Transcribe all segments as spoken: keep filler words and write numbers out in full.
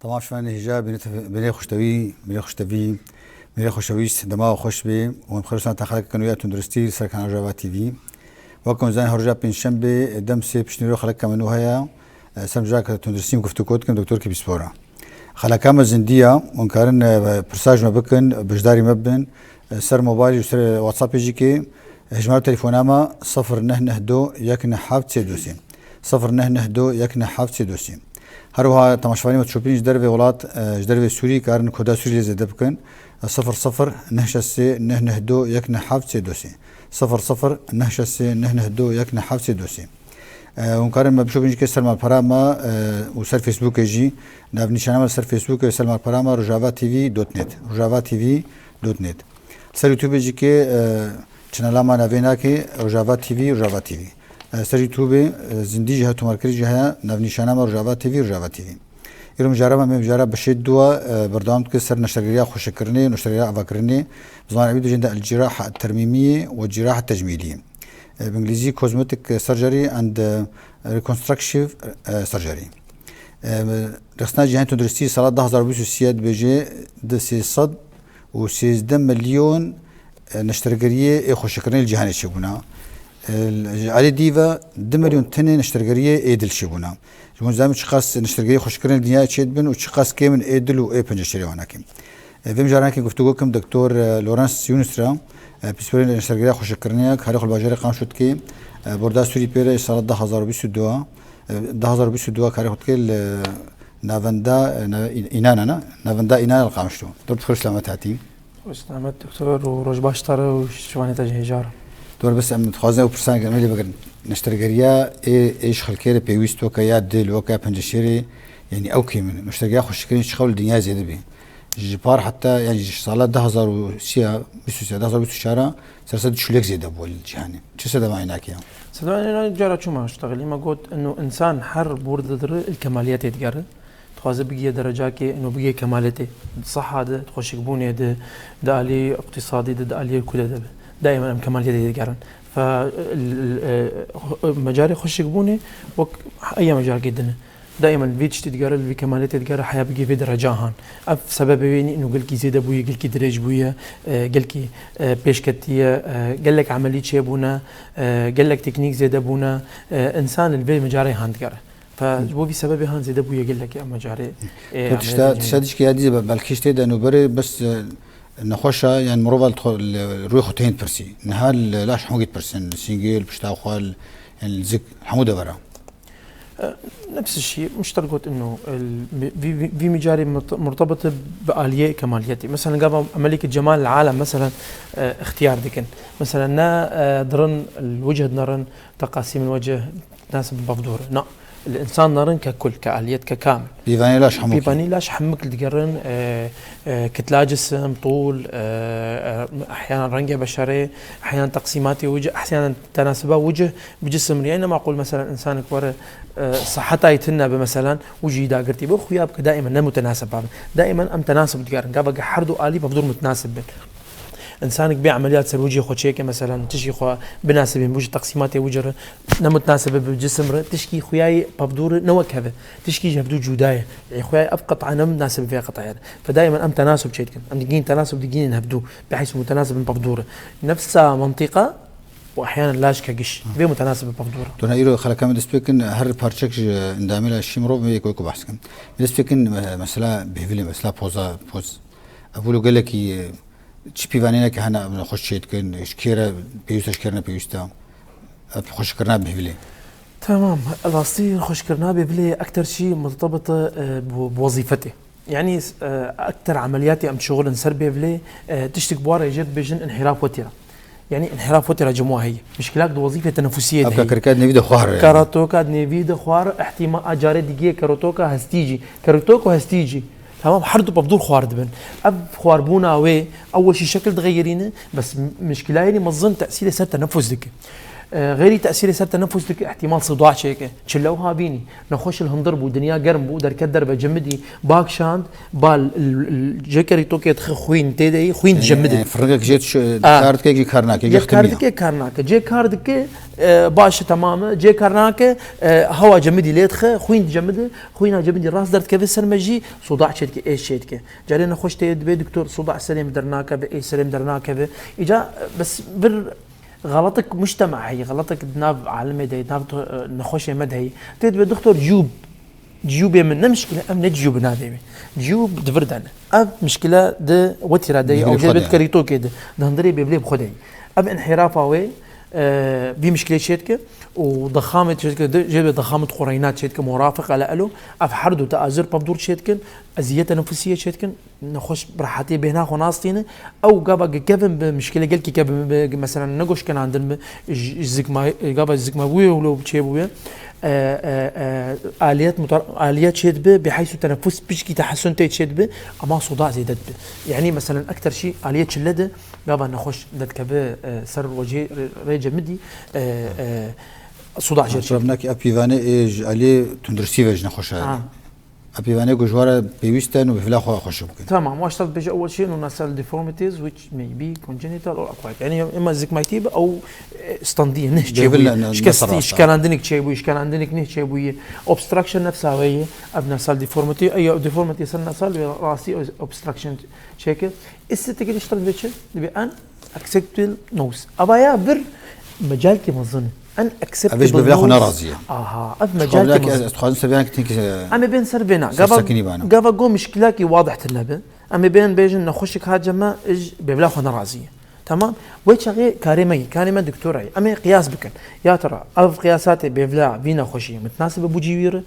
Temaşevanên hêja, bênê te-, bênê xweştewî, bênê xweştewî, bênê xweşewîst, dema we xweş bê û em xêr û selamet xelekeke nû ya tunduristî li ser kanala Rojava T V. Wek ku em zanin her roja pêncşembê dem sê piştnîro xelekeke me nû heye, e, ser mijareke tunduristî em guftûgo dikin, Doktor Kî Pîspor e. Xeleka me zindî ya, hûn karin, e, pirsa ji me bikin, beşdarî me bin, e, ser mobaylê û ser WhatsAppê jî kê, e, hejmara telefona me sifir neh neh do yek neh heft sê do sê. Sifir neh neh do yek neh heft sê do sê. Her wiha temaşevanê me dişopînin ji dervê welat, e, ji dervê Sûrî karin koda Sûrî lê zêde bikin. E, sifir sifir neh şeş sê neh neh do yek neh heft sê do sê. Sifir sifir neh şeş sê neh neh do yek neh heft sê do sê. E, hûn karin me bişopînin jî kê ser malpera me, e, û ser Facebookê jî. Navnîşana me li ser Facebookê ser malpera me rojava T V dot net. Rojava T V dot net. Ser YouTubeê jî kê, e, çinala me navê nake Rojava T V, Rojava T V. E, ser YouTubeê, e, zindî jî heye, tomarkirî jî heye, navnîşana me Rojava T V, Rojava T V. Îro mijara me, me mijara bi şêd dua, e, berdewam dike ser neştergeriya xweşikkirinê, neştergeriya avakirinê. Bi zimanê erebî dibêjin de el-ciraha termîmiyê û ciraha tecmîliyê. E, bi îngilîzî cosmetic surgery and, e, reconstructive, e, surgery. E, Rêxistina Cîhanê Tunduristî sala du hezar û bîst û sê dibêje di sê sed û sêzdeh milyon, e, neştergeriyê ê xweşikirinê li cîhanê çêbûna. E, ji alî dî ve du milyon tenê neştergeriyê ê dil çêbûna. Ji bo zame çiqas neştergeriyê xweşikirinê li dinyayê çêdibin û çiqas kêm in ê dil û ê penceşêrê wan nakin. E, vê mijaranekê guftûgo kim Doktor, e, Lawrence Yunus re, e, pîsporê neştergeriya xweşikirinê ye, karê xwe li bajarê Qamişlo dike. E, borda Sûrî pê re sala du hezar û bîst û du, e, du hezar û bîst û du karê xwe dike li navenda, e, na-, Înana ne? Navenda Înana li Qamişlo. Doktor, xweş selamet hatî. Xweş selamet doktor û roj baş te re û şivanê te jî hêja re. Doktor, bes em dixwazin ew pirsanek em ê lê bigirin. Neştergeriya ê, ê ji xelkê re pêwîst weke ya dil, weke ya penceşêrê, yanî ew kêm in. Neştergeriya xweşikirinê çi xew li dinyayê zêde bî. Ji par heta, yanî ji sala du hezar û sê, bîst û sê, du hezar û bîst û çar, sersedî çil û yek zêde bû li cîhanê. Çi sedema înakê ye? Sedema înakê cara çûma, ji texilî me got, ino însan her bûr didire, il kemaliyetê digere. Dixwaze bigihê derecakê, ino bigihê kemaliyetê. Di siha de, di xweşikbûnê de, di alî iqtîsadî de, di alî ku de de be. Daîman em kemaliyetê digerin. Fe, il, il, e, xwe-, mecarê xweşikbûnê wek eya mecarekê din e. Daîman vî tiştî digere, li vî kemaliyetê digere, heya bigihê vê dereca han. Ev sebebê wê nî, ino gelkî zêde bûye, gelkî dirêj bûye, e, gelkî, e, pêş ketiye, e, gelek emelî çêbûne, e, gelek teknîk zêde bûne, e, însan li vê mecarê han digere. Fe, ji bo vî sebebê han zêde bûye gelekî ev mecarê, e, Tu tişta, emeliyatê tişta cihê. Dişkê ya dî be-, belkî ji tê de nûberê bes, e, nexweşa, yan mirova li xwe, li rûyê xwe tên dipirsî. Niha li laş hemû gî dipirsîn, li sîngê, li pişta xwe, li, yan li zik, hemû devera. E, nefs şî, mişter got ino, el, vî, vî, vî micarê murt-, murtebit bi aliyê kemaliyetê. Mesela gava emelî ke cemal alem, mesela, e, ixtiyar dikin. Mesela ne, e, dirin, li wicih dinerin, teqasîm wicih, Nas bi bavdûr. Na. Li însan nerin ke kul, ke aliyet, ke kamil. Pîvanî laş hemû kî. Pîvanî laş hemûk li digerin, e, e, kitla cisim, tûl, e, e, ehyanan rengê beşerê, ehyanan teqsîmatê wicih, ehyanan tenasiba wicih bi cisim re. Yani ne maqûl, mesela, însanek were, e, siheta yî tune be, mesela, wicihî dagirtî be, xuya bike daîmen ne mutenasib be. Daîmen em tenasib digerin. Gava ke her du alî bavdûr mutenasib bin. Însanek bê emeliyat ser wicihê xwe çêke, mesela, tişkî xwe binasibin, wicih teqsîmatê wicih re ne mutenasib be bi cisim re, tişkî xuyayê pevdû re ne wek hev e. Tişkî ji hevdû cuda ye. Ê xuyayê ev qit'a ne mutenasib vê qit'ayê re. Fe daîmen em tenasub çêdikin. Em digihîn tenasub digihînin hevdû. Biheysu mutenasib in pevdû re. Nefsa mantîqa û ehyanan laş ke giş. Vê mutenasib in pevdû re. Dona îro xeleka me dest pê kin, her parçek ji endamê la şî mirov me yek wek behs kin. Dest pê kin, e, mesela bêvilê, mesela poza, poz. Ev wilo gelekî, e, Çi pîvanîneke hene em xweş çê dikin, ji kê re pêwîst e, ji kê re ne pêwîst e? Ev xweşikirina bêhvilê. Tamam. Rastî xweşikirina bêhvilê ekter şî murtebit e, bi, bi wezîfetê. Yanî, e, ekter emeliyatê em şixulin ser bêhvilê, e, tiştik bi wa re jê dibêjin înhîraf wetî re. Yanî înhîraf wetî re cem wa heye. Mişkilak di wezîfê tenefusiyê de Ev heye. Kakarika di nêvî de xwar e. Karatoka di nêvî de xwar, ihtimal a carê digihê karotoka hestî jî. Karotoko hestî jî. Tamam, her du pevdûr xwar dibin. Ev xwarbûna wê, ew weşî şekil dixeyirîne, bes m-, mişkîlayênî mezin tesîrê ser tenefus dike. E, xêrî tesîrê ser tenefus dike, ihtimal sida çêke. Çile wiha bînî. Nexweş li hundir bû, dinya germ bû, derket derve, cimidî, bak şand, ba l-, l-, l-, jê kerîtokê dixe xwîn tê de yî, xwîn dicemide. Yani, firringek jê diş-, A. kar dike, jê kar nake, jê Jê kar xtimiya. dike, kar nake. Jê kar dike, e, baş e, temam e. Jê kar nake, e, hewa cemidî lê dixe, xwîn dicemide, xwîna cemidî rast derdikeve ser me jî, soda çêdike, êş çêdike. Carê nexweş tê dibê doktor, soda serê min dernakeve, êş serê min dernakeve. Îca, e, bes vir xeletik mujtema heyî, xeletik di nav alemê de, nav to-, e, nexweşê me de heyî. Tê dibê doktor ciyûb, ciyûbê min ne mişkile, em ne ciyûb nadê wî. Ciyûb di vir de ne. Ev mişkile di wetîra de yî, Bêvlê ew jê xwe de. Bêvlê kerîtokê de, di hundirê bêvlê bi xwe de yî. Ev inhîrafa wê, e, vî mişkilê çêdike û dexamê çêdike, di, jê dibê dexamê xwe reyna çêdike, murafiq ele elo. Ev her du teazir pevdûr çêdikin, eziyet tenefusiyê çêdikin. Nexweş bi rehetiyê bêhna xwe nastîne. Ew gava kevin bi mişkile gelkî kevin bi, mesela, ne goşkenandin bi, j-, zikma-, gava zikmabûyê wilo çêbûye. E, e, e, aliyet mutar-, aliyet çêdibi, bi heysu tenefus pişkî tehessun tê çêdibi, ama soda zêde dibi. Yani, mesela, ekter şî aliyet çile de, gava nexweş dedikeve, e, ser wecê rê, rê cemidî, e, e, soda jêr çêdibi. Ev nakî ev pîvanê ê ji aliyê tunduristî ve ji nexweş e. Ha. Ev pîvanê ku ji we re pêwîst e û bi vila xwe xweşik bikin. Tamam, waşta dibêje ewel şey û nasal deformities which may be congenital or acquired. Yani, ema zikmaytî bi ew, e, standî ye, neh Bêvil çêbûyî. ne, ne, Şikestî, nasal rasta. Şikanandinik çêbûyî, şikanandinik neh çêbûyî. Obstruction nefsa wê ye. Ev nasal deformity, eya deformity ser nasal wê rastî obstruction çêke. Estetik iliştir dibê çi? Dibê en acceptable nose. Ava ya vir mecalkî mezin. En acceptable Ev ê ji bêvla xwe nose. nerazî ye. Aha, ev Ji xwe mecalkî bila ki ez, mezin. ez dixwazim ser vêyan ki têkî, e, Em ê bên ser vêna. ser Gava, sekinî bana. gava go mişkilakî wadih tine be. Em ê bên bêjin nexweşik hace me ji bêvla xwe nerazî ye. Tamam? Wê çaxê karê me yî, karê me doktora yî. Em ê qiyas bikin. Ya tira, ev qiyasatê bêvla vî nexweşî mutenasib e bo cî wî re?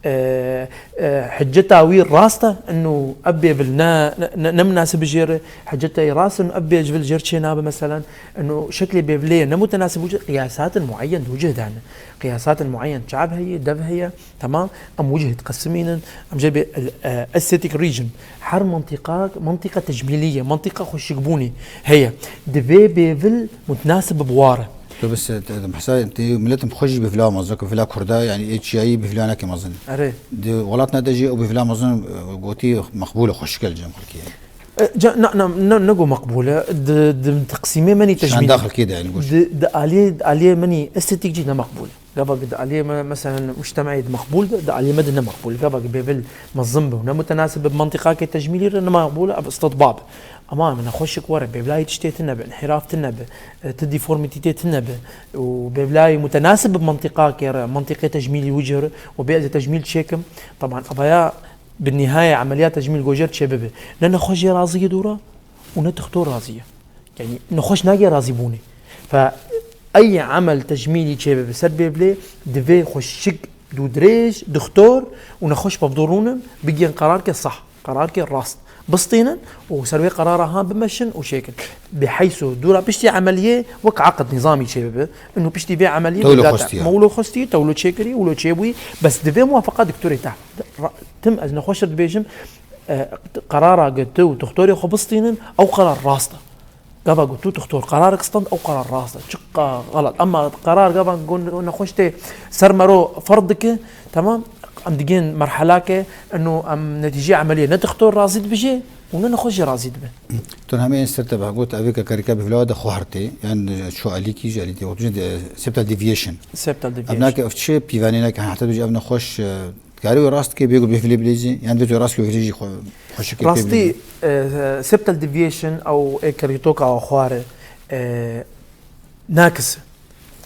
E, e, hiceta wî rast e, inu ev bêvil ne, ne, ne, ne minasib jê re, hiceta wî rast e, inu ev bêvil jê re çê nabe, meselen, inu şeklê bêvilê ye, ne mutenasib wicih, qiyasatin muayyen di wicih de ne. Qiyasatin muayyen çav heye, dev heye, temam, em wicih diqesimînin, em jê bê, e, aesthetic region, her mentiqa, mentiqa tecmîlî ye, mentiqa xweşikbûnê heye. Divê bêvil mutenasib bi war e. Tu bes, e, te, hesayê, te, miletim xwe jî bi vila mezin, ku vila Kurda, yani, ê çiyayî bi vila neke mezin. Erê. Di welatna de jî ew bi vila mezin, e, gotî meqbûl e, xweşik e li cem xelkê. E, ca-, na, na, na, ne go meqbûl e. Di, di teqsîmê menî tecmîl. Şanda xelkê de, yani, goş. Di, di aliyê, di aliyê menî estetîk jî ne meqbûl e. Gava di aliyê me, meselen, mujtemeyê di meqbûl de, di aliyê me de ne meqbûl. Gava bêvil mezin be û ne mutenasib bi mentiqakê tecmîlî re ne meqbûl e, ev istitbab e. Ama em nexweşik were, bêvlayî tiştê tine be, inhiraf tine be, e, ti deformitîtê tine be û bêvlayî mutenasib bi mentiqakê re, mentiqê tecmîlî wicih re û bê ez ê tecmîl çêkim. Teban, evaya bi nihayê emeliya tecmîl gojer çê bibe. Ne nexweş jê razî ye dûra û ne tixtor razî ye. Yani nexweş nagê razîbûnê. Fe ey emel tecmîlî çê bibe ser bêvlê, divê xweşik dûdirêj, dixtor û nexweş pevdorûnin, bigên qerarke sah. Qerarkê rast bistînin û ser wê qerara han bimeşin û çêkin. Biheyso dûra piştî emeliyê wek eqd nîzamî çêbibe. Ino piştî vê emeliyê Tewlo bidate xwestiye. Me wilo xwestî, tewlo çêkirî, wilo çêbûyî. Bes divê muwafaqa doktorê te. Ra-, tim ez nexweş dibêjim, e, qerara ge tu û doktorê xwe bistînin, ew qerar rast e. Gava ku tu doktor qerarek stand, ew qerar rast e. Çiqa xelat. Ema qerar gava ku nexweş tê ser mero ferd dike, temam, em digên merhelake, eno em netîceyê emeliyê ne doktor razî dibe jê û ne nexweş jê razî dibe. Tu hemê yên ser te be, got, evê ke kerîka bêvla de xwe her tê, yan ço elîkî ji elî tê, got, de septal deviation. Septal Ev deviation. nake, ev çi pîvanê nake, heta tu jî ev nexweş, e, Dikarî wê rast ke bêgo bêvilê bilêzî, yan divê tu rast ke bêvilê jî xwe, xweşikê pê Rastî, bilêzî. e, septal deviation ew ê kerîtoka xwar e, e, nakis e.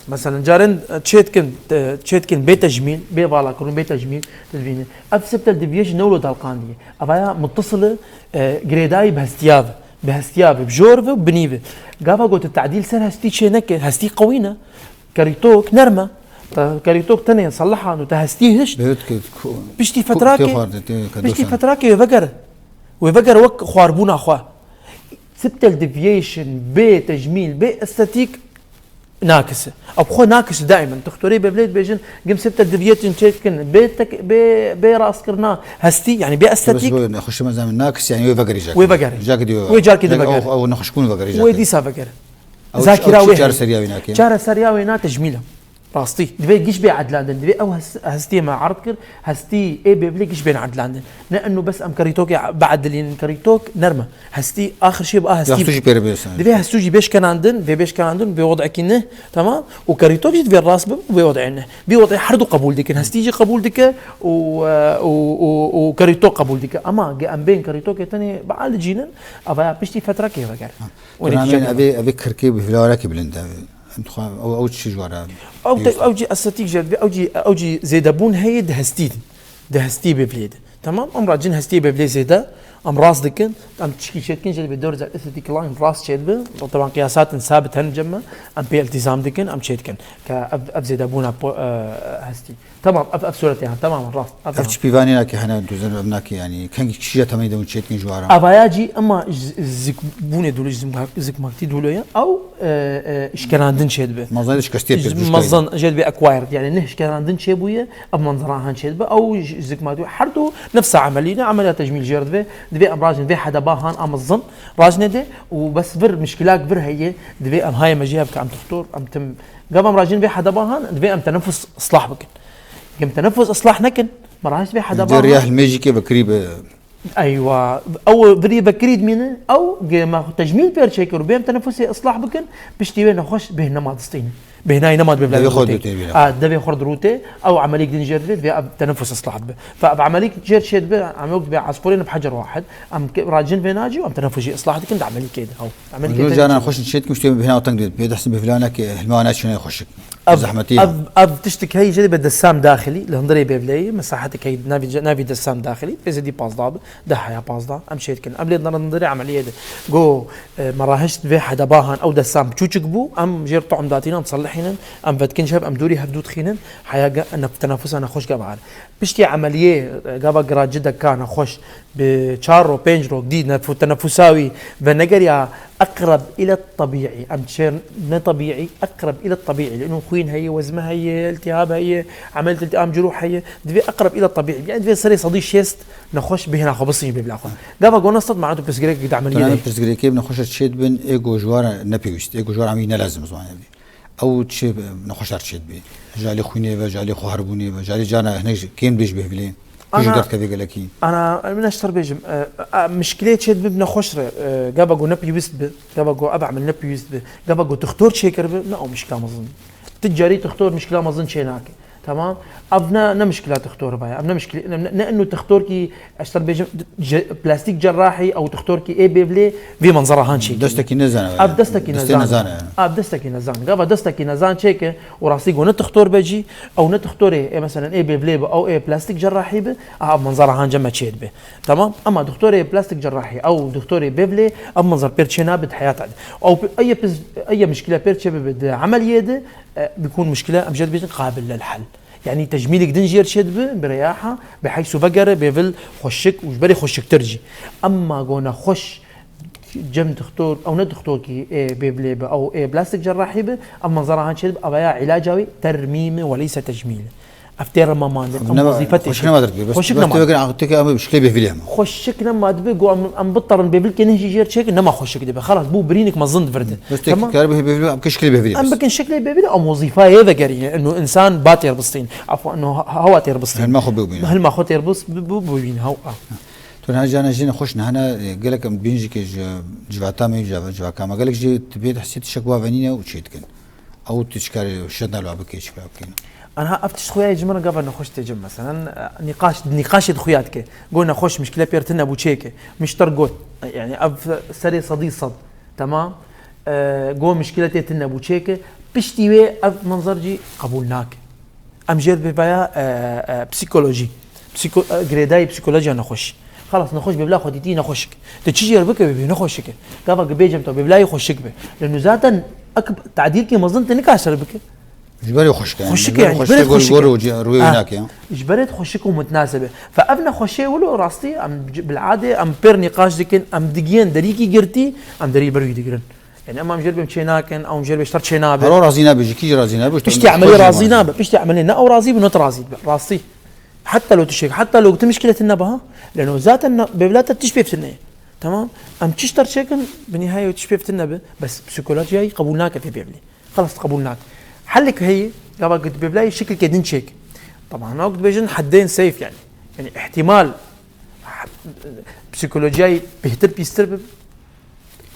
Mesela, caren, e, çêdikin, e, çêdikin bê tecmîl, bê valakirin, bê tecmîl, tu dibînî. Ev septal deviation ne wilo dalqandiye. Ev aya muttasil e, e, girêdayî bi hestiya ve. Bi hestiya ve, bi jor ve û binî ve. Gava gotin tadîl ser hestî çê neke, hestî qewî ne. Kerîtok nerm e. Te kerîtok tenê salihan û te hestî hişt. Bêt ke ku-, Piştî ku-, fetrakê, tê xwar de, tê ke piştî dosan. fetrakê wê vegere. Wê vegere wek xwarbûna xwe. Septal deviation, bê tecmîl, bê estetîk nakis e. Ev xwe nakis e daîmen. Doktorê bevlê dibêjin, gim septal deviation çêdikin, bê tek-, bê, bê rastkirina hestî, yani bê estetîk. Bes bu nexweşî me zamin nakis, yani wê vegere jek. Wê vegere. Jek diyor. Wê carkê de Jek vegere. ew, ew nexweşbûn vegere jek. Wê dîsa vegere. Ew çi, ew çi çareseriya wî nake? Çareseriya wê na tecmîl e. Rastî. Divê giş bê edlandin. Divê ew hes-, hestiyê me erd kir, hestî ê bêvlê giş bên edlandin. Ne enno bes em kerîtokê beedilînin, kerîtok nerm e. Hestî axir şê bi a hestî. Hestû jî pê re bêsan. Divê hestû jî bê şkenandin, vê bê şkenandin, bê wodekî ne, tamam? Û kerîtok jî divê rast bibe, bê wodeyê ne. Bê wodeyê her du qebûl dikin. Hestî jî qebûl dike û, e, û, û, û kerîtok qebûl dike. Ama ge em bên kerîtokê tenê bialicînin, ava ya piştî fetrekê veger. Û nîtîce. Evê, evê kirkê bi hêlarekî bilind e. Em dixwe-, ew, ew çi ji we re? Ew te-, ew cî estetîk jê dibe, ew cî, ew cî zêdebûn heye di hestî de. Di hestî bêvlê de. Tamam? Em racin hestiyê bêvlê zêde, em rast dikin, em tişkî çêdikin, jê dibe dor zer estetîk line rast çêdibe. Teban qiyasatin sabit hen cem me, em pê iltîzam dikin, em çêdikin. Ke ev, ev zêdebûna po-, e, hestî. Tamam, ev, ev sûretê ha, tamam, rast. Ev Ev tamam. Çi pîvanî nake hene, duzin ev nake, yanî, kengî kişî ya temeyî de hûn çêdikin ji wara? Avaya cî, ema ji, zikbûnê dûlo, ji zikma-, zikmaktî dûlo ye, ew, e, e, şkenandin çêdibe. Mazanê de şikestiyê pê dû şikestiyê. Mazan jê dibe acquired, yanî ne şkenandin çêbûye, ev manzara han çêdibe. Ew ji, zikmaktî, her du nefsa emelî ne, emeliya tecmîl jê re dibe. Divê em rajin vê hedeba han, em zin rajine de û bes vir, mişkilak vir heye, divê em hayê me jê hevke, em doktor, em tim Gava em racin vê hedeba han, divê em tenefus islah bikin. Em tenefus islah nekin, me rahiş vê hedeba han. Riya hilmêjîkê vekirî bi. Eywa, ew virî vekirî dimîne, ew ge me xwe tecmîl pêr çêkir û bê em tenefusê islah bikin, piştî wê nexweş bêhna ma distîne. Bêhnayê nema dibe. Devê xwe dirûtê. A, devê xwe dirûtê, ew emelîk din jêr dibe, divê ev tenefus islah bibe. Fe ev emelîk jêr çê dibe, em wek dibe asfurên bi hecer wahid, em ke-, racin vê nacî û em tenefus jî islah dikin, di emelîkê de. Ew. Emelîkê Hûn te caran diçin. Xweş çêt ku ştê bihna watan dibê. Bê dehsin bihvila neke, hilma neçine xweşik. Ev, Zehmetî ev, ya. Ev tiştik heye jê dibe dessam daxilî, li hundirê bêvleyê, mesahetek heye navî, navî dessam daxilî, pê zêdî pazdeh bi, deh heya pazdeh, em çêdikin. Em lê dana hundirê emeliyê de. Go, e, me rahişt vê hedeba han, ew dessam biçûçik bû, em jêr tom datînan diselihînin, em vedikin ji hev, em dûrî hevdû dixînin, heya ge-, ne-, tenafusa nexweş gava hal. Piştî emeliyê, e, gava gira cideka nexweş, bi çar ro, pênc ro dî nefu-, tenefusa wî venegeriya eqreb île tebîî. Em çêr ne tebîî, eqreb île tebîî. Lêno xwîn heye, wezme heye, iltihab heye, emeliyet iltiham cirûh heye. Divê eqreb île tebîî. Yani divê serê sedî şêst nexweş bêhna xwe bisîn bê bila xwe. Gava gona sed manato pirsgirêkek di emeliyê de. Pirsgirêkê bi nexweşa çê dibin, ê go ji wan re nepêwîst, ê go ji wan re em wî ne lezim ziman evî. Ew çi nexweşar çê dibê? Ji alî xwînê ve, ji alî xweherbûnê ve, ji alî cana hinek kêm dibê ji bêhvilê. Ana, ji derdkevê gelekî. Ana, min ez ji te re bêjim, e, e, mişkilê çê dibe bi nexweş re, e, gava ku ne pêwîst bi, gava ku ev emel ne pêwîst bi, gava ku tixtor çêkir bi, ne ew mişkila mezin. Ti carî tixtor mişkila mezin çê nake. Tamam? Ev ne, ne mişkila tixtor baye. Ev ne mişkil-, ne, ne, ne inu tixtorkî Ez ji te re bêjim, ce-, plastîk cerrahî ew tixtorkî ê bêvlê vê menzera han çêkiriye. Destekî nezane. Ev destekî nezane. Ev destekî nezane. Gava destekî nezan çêke û rastî go ne tixtor be jî, ew ne tixtorê, ê, meselen, ê bêvlê be, ew ê plastîk cerrahî be, a, ev menzera han cem me çê dibe. Tamam? Ema dixtorê plastîk cerrahî, ew dixtorê bêvlê, ev menzer pêr çê nabe di heyata de. Ew pe-, eye piz-, eye mişkile pêr çê bibe di emeliyê de, e, bikûn mişkile, em jê dibêjin qabil lil hel. Yanî tecmîlek din jê re çêdibe, bi reyaha, bi heysu vegere, bêvil xweşik û ji berê xweşiktir jî. Emma go nexweş cem dixtor, ew ne dixtorkî ê bêvlê be, ew ê plastik cerrahî be, ev menzera han çêdibe, ev ya îlaca wî termîm e weleyse tecmîl e. Ev tê re mamandin, ev wezîfe tê. Xweşik nema derdibe. Xweşik nema. Bes tu vegere aqteke ew mişkilê bêvilê hema. Xweşik nema dibe, go em, em biterin bêvilkê ne jî jê re çêkin, nema xweşik dibe. Xelas, bû birînik mezin di vir de. Bes tê kar bihê bêvilê, em ke şikilê bêvilê. Em bikin şikilê bêvilê, em wezîfa yê vegerîne. Eno insan ba têrbistîn. Afwan, eno ha-, hawa têrbistîn. Hilma xwe bibîne. Hilma xwe têrbist bi-, bi-, bibîne, haw, a. Tu niha cana jî nexweş nihane, e, gelek em bîn jî ke ji civata me, ji civaka me. Gelek jî dibê hesê tişek wa venîne û çê dikin. Ew tu çikarî şet nalwa bikê, çikar bikê. Anha ev tişt xuya ji min re gava nexweş tê cim, meselen, e, nîqaş, nîqaşê di xuya dike. Go nexweş mişkile pêr tine bû çêke. Mişter got. Yani ev serê sedî sed. Tamam. E, go mişkile tê tine bû çêke. Piştî wê ev menzer jî qebûl nake. Em jêr bê vaya, e, e, psîkolojî. Psîko-, e, girêdayî psîkolojiya nexweş. Xelas, nexweş bê bila xwe dîtî nexweşik. Tu çi jêr bike bê nexweşik e. Gava ki bêcem to bê bila yê xweşik be. Lê nu zaten ek tadîrkê mezin tu nikaştir bike. Ji ber xweşik e. Xweşik e, yani, ji ber xweşik e. Gor, gor, rûyê nake. Ji ber xweşik û mutnasib e. Fe ev nexweşê wilo rastî, em c-, bil'adê, em pêr nîqaş dikin, em digiyen derîkî girtî, em derî ber wî digirin. Yani, em, em jêr bêm çê nakin, ew jêr bê ji te re çê nabe. Her o razî nabe, ji kî jî razî nabe, ji te. Piştî emelê razî nabe, piştî emelê ne ew razî bi, ne tu razî dibe. Rastî. Heta lo tiştek, heta lo tu mişkile tine be, ha? Leno zaten ne, bêvla te tiş pê tine ye. Tamam. Em çi ji te re çêkin, bi nihayê tişt pê ve tune be, bes psîkolojiyayî qebûl nake vê bêvlî. Xelas, qebûl nake. Helek heye, gava ku tu bêvlayî şikilkê din çêk. Taban, hewk dibêjin heddên safe yani. Yani ihtimal psîkolojiyayî bêhtir pîstir be.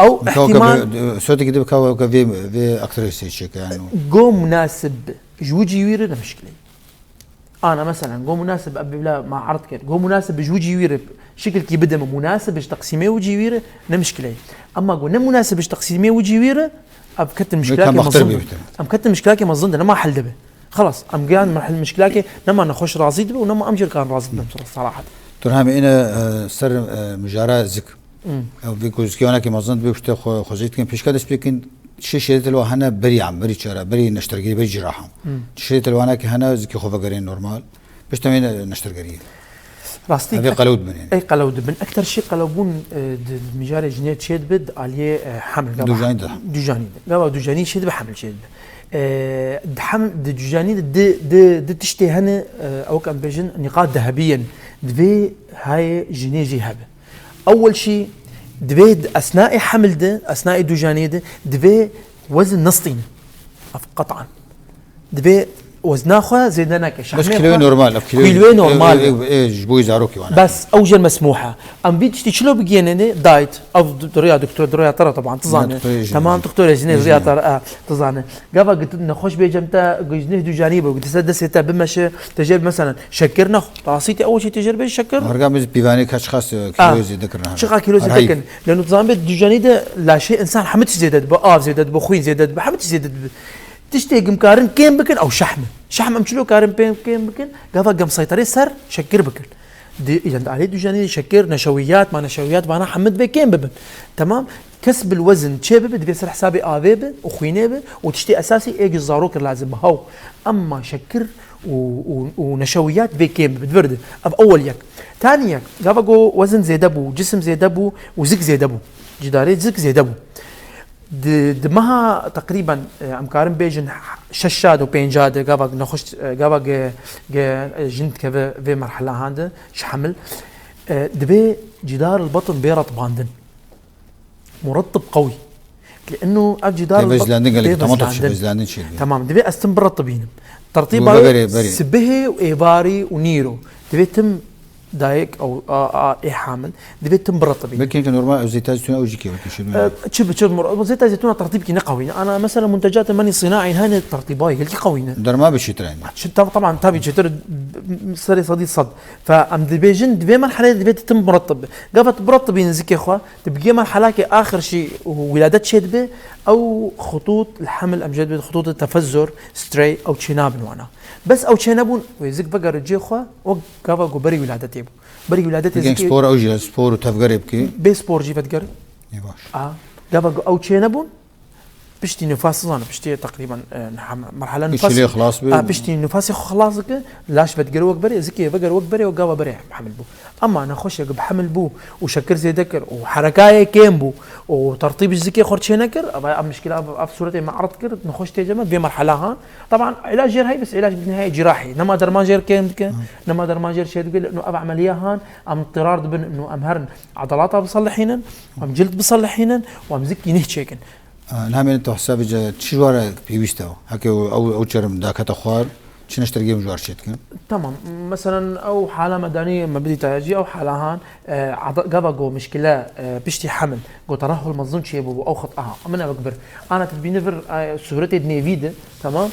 Ew Ka weke ihtimal bi, sotekî dibe ka weke vê, vê aktrîsê çêke yani. Go munasib ji wicî wî re ne mişkileyî. Ana, meselen, go munasib, ev bila ma erd kir. Go munasib ji wicî wî re şikilkî bidime, munasib ji teqsîmê wicî wî re ne mişkileyî. Ema go ne munasib ji teqsîmê wicî wî re, ev ketin mişkilakê mezin de. Em ketin mişkilakê mezin de, nema hel dibe. Xelas, em giyan merhil mişkilakê, nema nexweş razî dibe û nema em jî kan razî dibin, serahat. Turham, êne, e, ser, e, mijara zik. Hmm. Ew vê ku zikê wana ke mezin dibe, piştî xwe, xwezî dikin, pêşka dest pê kin, şê şêdetê li wa hene berî em, berî çara, berî neştergirî, berî cirahan. Hmm. Şêdetê li wana ke hene zikê xwe vegerên normal. Piştî em ê ne-, neştergeriyê. Rastî. Em ê qelew dibin yani. Ey qelew dibin. Ekter şî qelewbûn, e, di, di mijarê jinê çê dibe, di aliyê, e, heml gava. Dujanî de. Dujanî de. Gava dujanî çê dibe, heml çê dibe. E, di hem, di dujanî de, di, di, di tiştê hene, e, ew ke em bêjin, nîqat dehebî yên. Divê hayê jinê jî hebe. Ewel şî, divê di esnaê hemil de, esnaê dujaniyê de, divê wezin nestîne. Ev qet'an. Divê wezna xwe zêde neke. Bes şehmê kiloyê xwe, normal, ev kiloyê, kiloyê normal. Ê, ê, ê, ji bo zarokê wana. Bes ew jê mesmûh e. Em vî tiştî çilo bigihînê diet. Ev d-, di rêya doktor, di rêya te re taban, tu zane. Doktorê jinê. Tamam, doktorê jinê, rêya te re, e, tu zane. Gava got nexweş bê cem te, got neh dujanî bû, got ser destê te bimeşe, te jê mesela şeker nexwe. Rastî te ew çî te jê bê şeker. Herga biz pîvanê kaç xas, e, kilo zêde kirine. Çiqa kilo zêde kirin. Leno tu zanbê dujanî de laşê insan hemû tişt zêde dibe, av zêde dibe, xwîn zêde dibe, hemû tişt zêde dibe. Tiştê gim karin kêm bikin, ew şehm e. Şehm em çilo karin pê-, kêm bikin, gava gem seyterê ser şeker bikin. Di, yani alê dujanî de şeker, neşewiyat, ma neşewiyat vana hemû divê kêm bibin. Tamam? Kesb el wezn çê bibe, divê ser hesabê avê be û xwînê be û tiştê esasî ê ji zarok lazim be. Haw. Emma şekir û, û, û neşewiyat vê kêm bibe. Di vir de. Ev ewel yek. Tanî yek. Gava go wezn zêde bû, cisim zêde bû û zik zêde bû. Cidarê zik zêde bû. Di, di meha teqrîben, e, em karin bêjin şeşa de û pênca de gava nexweş, e, gava ge, ge, e, jin dikeve vê merhelehan de, ji hemil, e, divê cidar el batn bê retibandin. Murettib qewî. Lîenno ev cidar... Tê vejlendin gelek, tamam, tê vejlendin. Tamam, divê ez tim biretibînim. Tertîba sibihê û êvarî û nîro. Divê tim dayik ew a, a, ê hamil. Divê tim biretibînim. Belkî ke normal ew zeyta zeytûna ew jî kê belkî şî. E, çi bi çi mur-, ew zeyta zeytûna tertîbkî ne qewî ne. Ana mesela muntecatê menî sînaî hene tertîbayê gelkî qewî ne. Derma bi çêtir hene. Çi, tab-, taban, tabii çêtir, serê sedî sed. Fe em dibêjin, divê merheleyê divê tim biretib. Gava tu biretibînin zikê xwe, tu bigê merhelakê axir şî û wîladet çêdibe, ew xutût li hemil em jê dibê xutût tefezzur, stray, ew çênabin wana. Bes ew çênebûn, wê zik vegere cihê xwe, wek gava ku berî wîladetê bû. Berî wîladetê zikê spor, ew jî spor û tevgerê bikî. Bê spor jî vedigerin. Ê baş. A, gava ku ew çênebûn, Piştî nifas zane, piştî teqrîben, e, niha merhela nifas. Piştî nifasê xwe xilas bike, laş vedigere wek berê, zikê veger wek berê, wek gava berê hemil bû. Ema nexweşek bi hemil bû û şekir zêde kir û herekayê kêm bû û tertîb ji zikê xwe çê nekir, eva ev mişkila, ev, ev sûretê me erd kir, nexweş tê cem e, vê merhela han. Taban îlac jêr heye, bes îlac bi nihayê cirahî. Nema derman jêr kêm dike, nema derman jêr çê dike, lê ino ev emeliya han, em tirar dibin, ino em herin edalata biselihînin, em cild biselihînin û em zikî neh çêkin. Niha em ê tu hesabê ce çi ji wan re pêwîst e? Heke ew, ew, ew çerm dakete xwar, çi neştergê em ji wan re çê dikin? Tamam. Meselen, ew hala me danî me bidî tayê jî, ew hala han, e, ada-, gava ku mişkile, e, piştî hemil, ku terehul mezin çêbû, ew xet aha. Min ew ek vir. Ana tu dibînî vir, e, sûretê di nêvî de, tamam.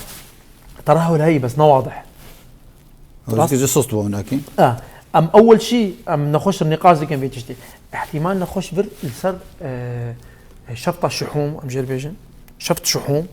Terehul heyî, bes ne wadih. Rast. Zikê jî sist bû winakî. A, em ewil şî, em nexweş re nîqaş dikin vê tiştê. Îhtîmal nexweş vir li ser, e, şefta şuhûm, em jê re bêjin. Şeft şuhûm.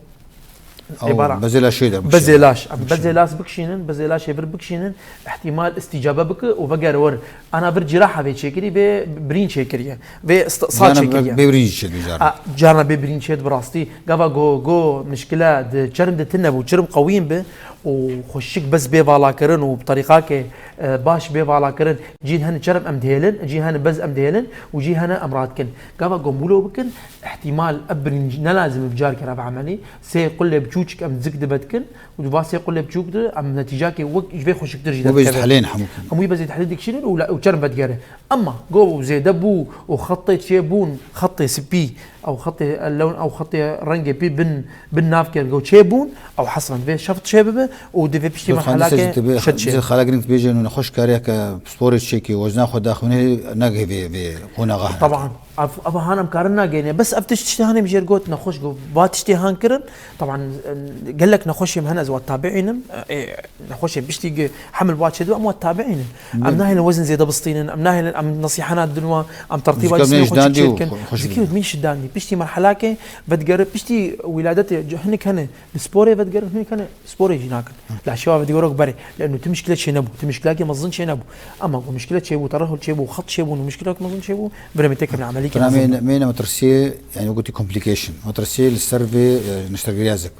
Ew, îbara. Bezê laşê de bikişînin. Bezê laş. Em bezê laş bikişînin, bezê laşê vir bikişînin, îhtîmal îstîcabe bike û vegere wir. Ana vir ciraha vê çêkirî, vê birîn çêkiriye. Vê st-, sa çêkiriye. Bê birîn çê dibe carna. A, carna bê birîn çê dibe rastî. Gava go, go, mişkile di çerm de tune bû, çerm qewîn bi, û xweşik bes bê valakirin û bi terîqakê, e, baş bê valakirin, cîn hene çerm em dihêlin, cî hene bez em dihêlin û cî hene em radikin. Gava ku em wilo bikin, îhtîmal ev birinc ne lazim e bi carkê re ve emelî, sê qulê biçûçik em zik dibe dikin Û di va sê qulê biçûk de em netîcakê wek ji vê xweşiktir jî Wê bêjî derdikeve. Tehliyên hemû. Hemûyî bezî tehlî dikişînin û la-, û çerm vedigerin. Emma go û zêde bû û xetê çêbûn, xetê spî, ew xetê lewn, ew xetê rengê pî bin, bin nav kir, go çêbûn, ew hesran divê şeft çê bibe û divê piştî Dot xanî merhelakê se ji te bê, şet çê. Ji xala girîng dibêje, nû nexweş kariyeke pisporê çêkê, wezna xwe daxwîne, nagihê vê, vê qonaxa hene. Taban. Ev, ev han em karin nageyne. Bes ev tişt, tiştê hanê min jêr got, nexweş got. Va tiştê han kirin. Taban, e, gelek nexweşê min hene ez wa tabiînim. E, nexweşê piştî gi hemil wa çêdibe, em wa tabiînin. Em nahêlin wezin zêde bistînin, em nahêlin em nesîhana din wa, em tertîba Zikir cîsmê min xwe ji çi dandî û çêdikin. xwe-, xweş Zikir bînin. Min şidandî. Piştî merhelakê vedigere, piştî wîladetê hinik hene bi sporê vedigerin, hinik hene sporê jî nakin. La şewa vedigere berê. Leno tu mişkile çênebû. Tu mişkilakê mezin çênebû. Ama ku mişkile çêbû, terehul çêbû, xet çêbû, û mişkilak mezin çêbû, bire min têkevin emelî Bira kevin meyne, meyne metirsiyê, yani wekî complication. Metirsiyê li ser vê, e, neştergeriya zik.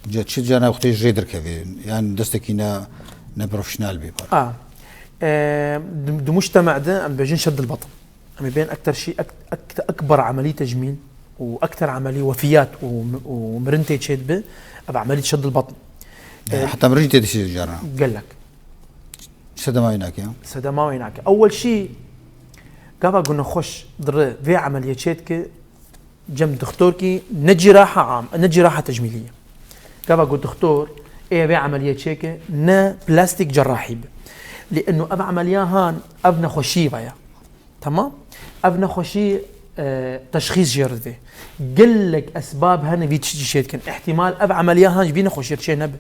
Ca-, çi cana wextê jê derkevê. Yani destekî ne, ne profesyonel bê para. A. E, di, di mujtema de em bêjin şeddil batn. Em ê bên ekter şî, ek-, ek-, ekber emelî tecmîl û ekter emelî wefiyat û, û mirin tê çêdibe, ev emelî şeddil batn. Yani E, heta mirin jî tê dişî carna. Gelek. Sedema wî nake, ya? Sedema wî nake. Ewwel şî, gava ku nexweş dire vê emeliyê çêdike, cem dixtorkî ne ciraha am, ne ciraha tecmîlî ye. Gava ku dixtor ê vê emeliyê çêke, ne plastîk cerrahî be. Lê eno ev emeliya han, ev nexweşî ve ya. Tamam? Ev nexweşî, e, teşxîs jê re didê. Gelek esbab hene vî tiştî çêdikin. Îhtimal ev emeliya han ji vî nexweşî re çê nebe.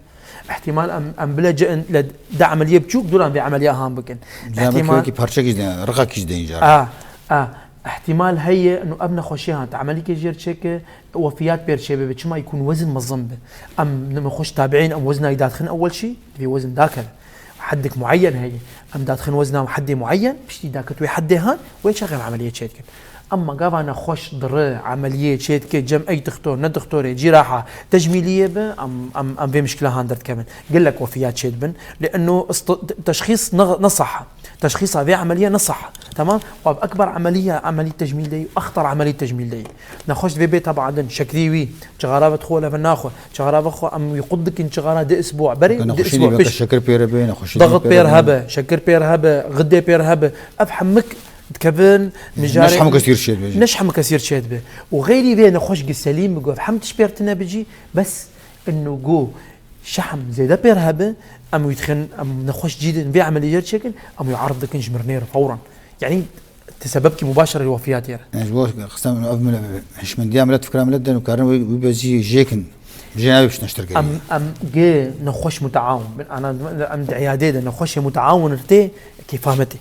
Îhtimal em, em bile ci-, le de emeliyê biçûk, dûran vê emeliya han bikin. Zehmet Îhtimal wekî parçekî ji dê, riqekî ji dê încar. A, a. Îhtimal heye, ino ev nexweşî han, te emelîkê jê re çêke, wefiyat pêr çê bibe. Çima yî ku wezin mezin be. Em nexweş tabiîn, em wezna yî dadixin ewwel şî, divê wezin dakeve. Heddek muayyen heye. Em dadixin wezna hedê muayyen, piştî daket wê hedê han, wê çaxê em emeliyê çêdikin. Emma gava nexweş dire, emeliyê çêdike, cem ey dixtor, ne dixtorê, cîraha, tecmîliyê be, em, em, em vê mişkila han derdikevin. Gelek wefiyat çêdibin. Lê eno ist-, teşxîs ne, ne sah e. Teşxîsa vê emeliyê ne sah e. Tamam? Ev ekber emeliye, emelî tecmîl deyî, exter emelî tecmîl deyî. Nexweş divê bê tebadin, şekrî wî, çixara ve dixwe leve naxwe. Çixara ve xwe em wî qut dikin, çixara di isbû. Berê, di Nexweşî isbû, beke piş. Şekir pêre be, nexweşî Daxit pêre pêr be. Hebe, şeker pêr hebe, xidê pêr hebe. Ev hemik dikevin mijarê. Neş hemik kesîr çêdibe. Neş hemik kesîr çêdibe. Û xeyrî vê nexweş gi selîm bi gov hem tiş pêr tine bicî, bes ino go şehm zêde pêr hebe, em wî dixin, em nexweş cî din vê emeliyê çêkin, em wî erd dikin ji mirinê re fewran. Yani, ti sebebkî mubaşer li wefiyatê re. Yani, ji bo qisem ev mile-, hişmendiya milet, fikra milet de nikarin wî, wî bezî jêkin. Jê navê pişt neşterkirî. Em, em gê nexweş muteawin bin. Ana, em di eyadê de nexweşê muteawin tê kêfa me tê.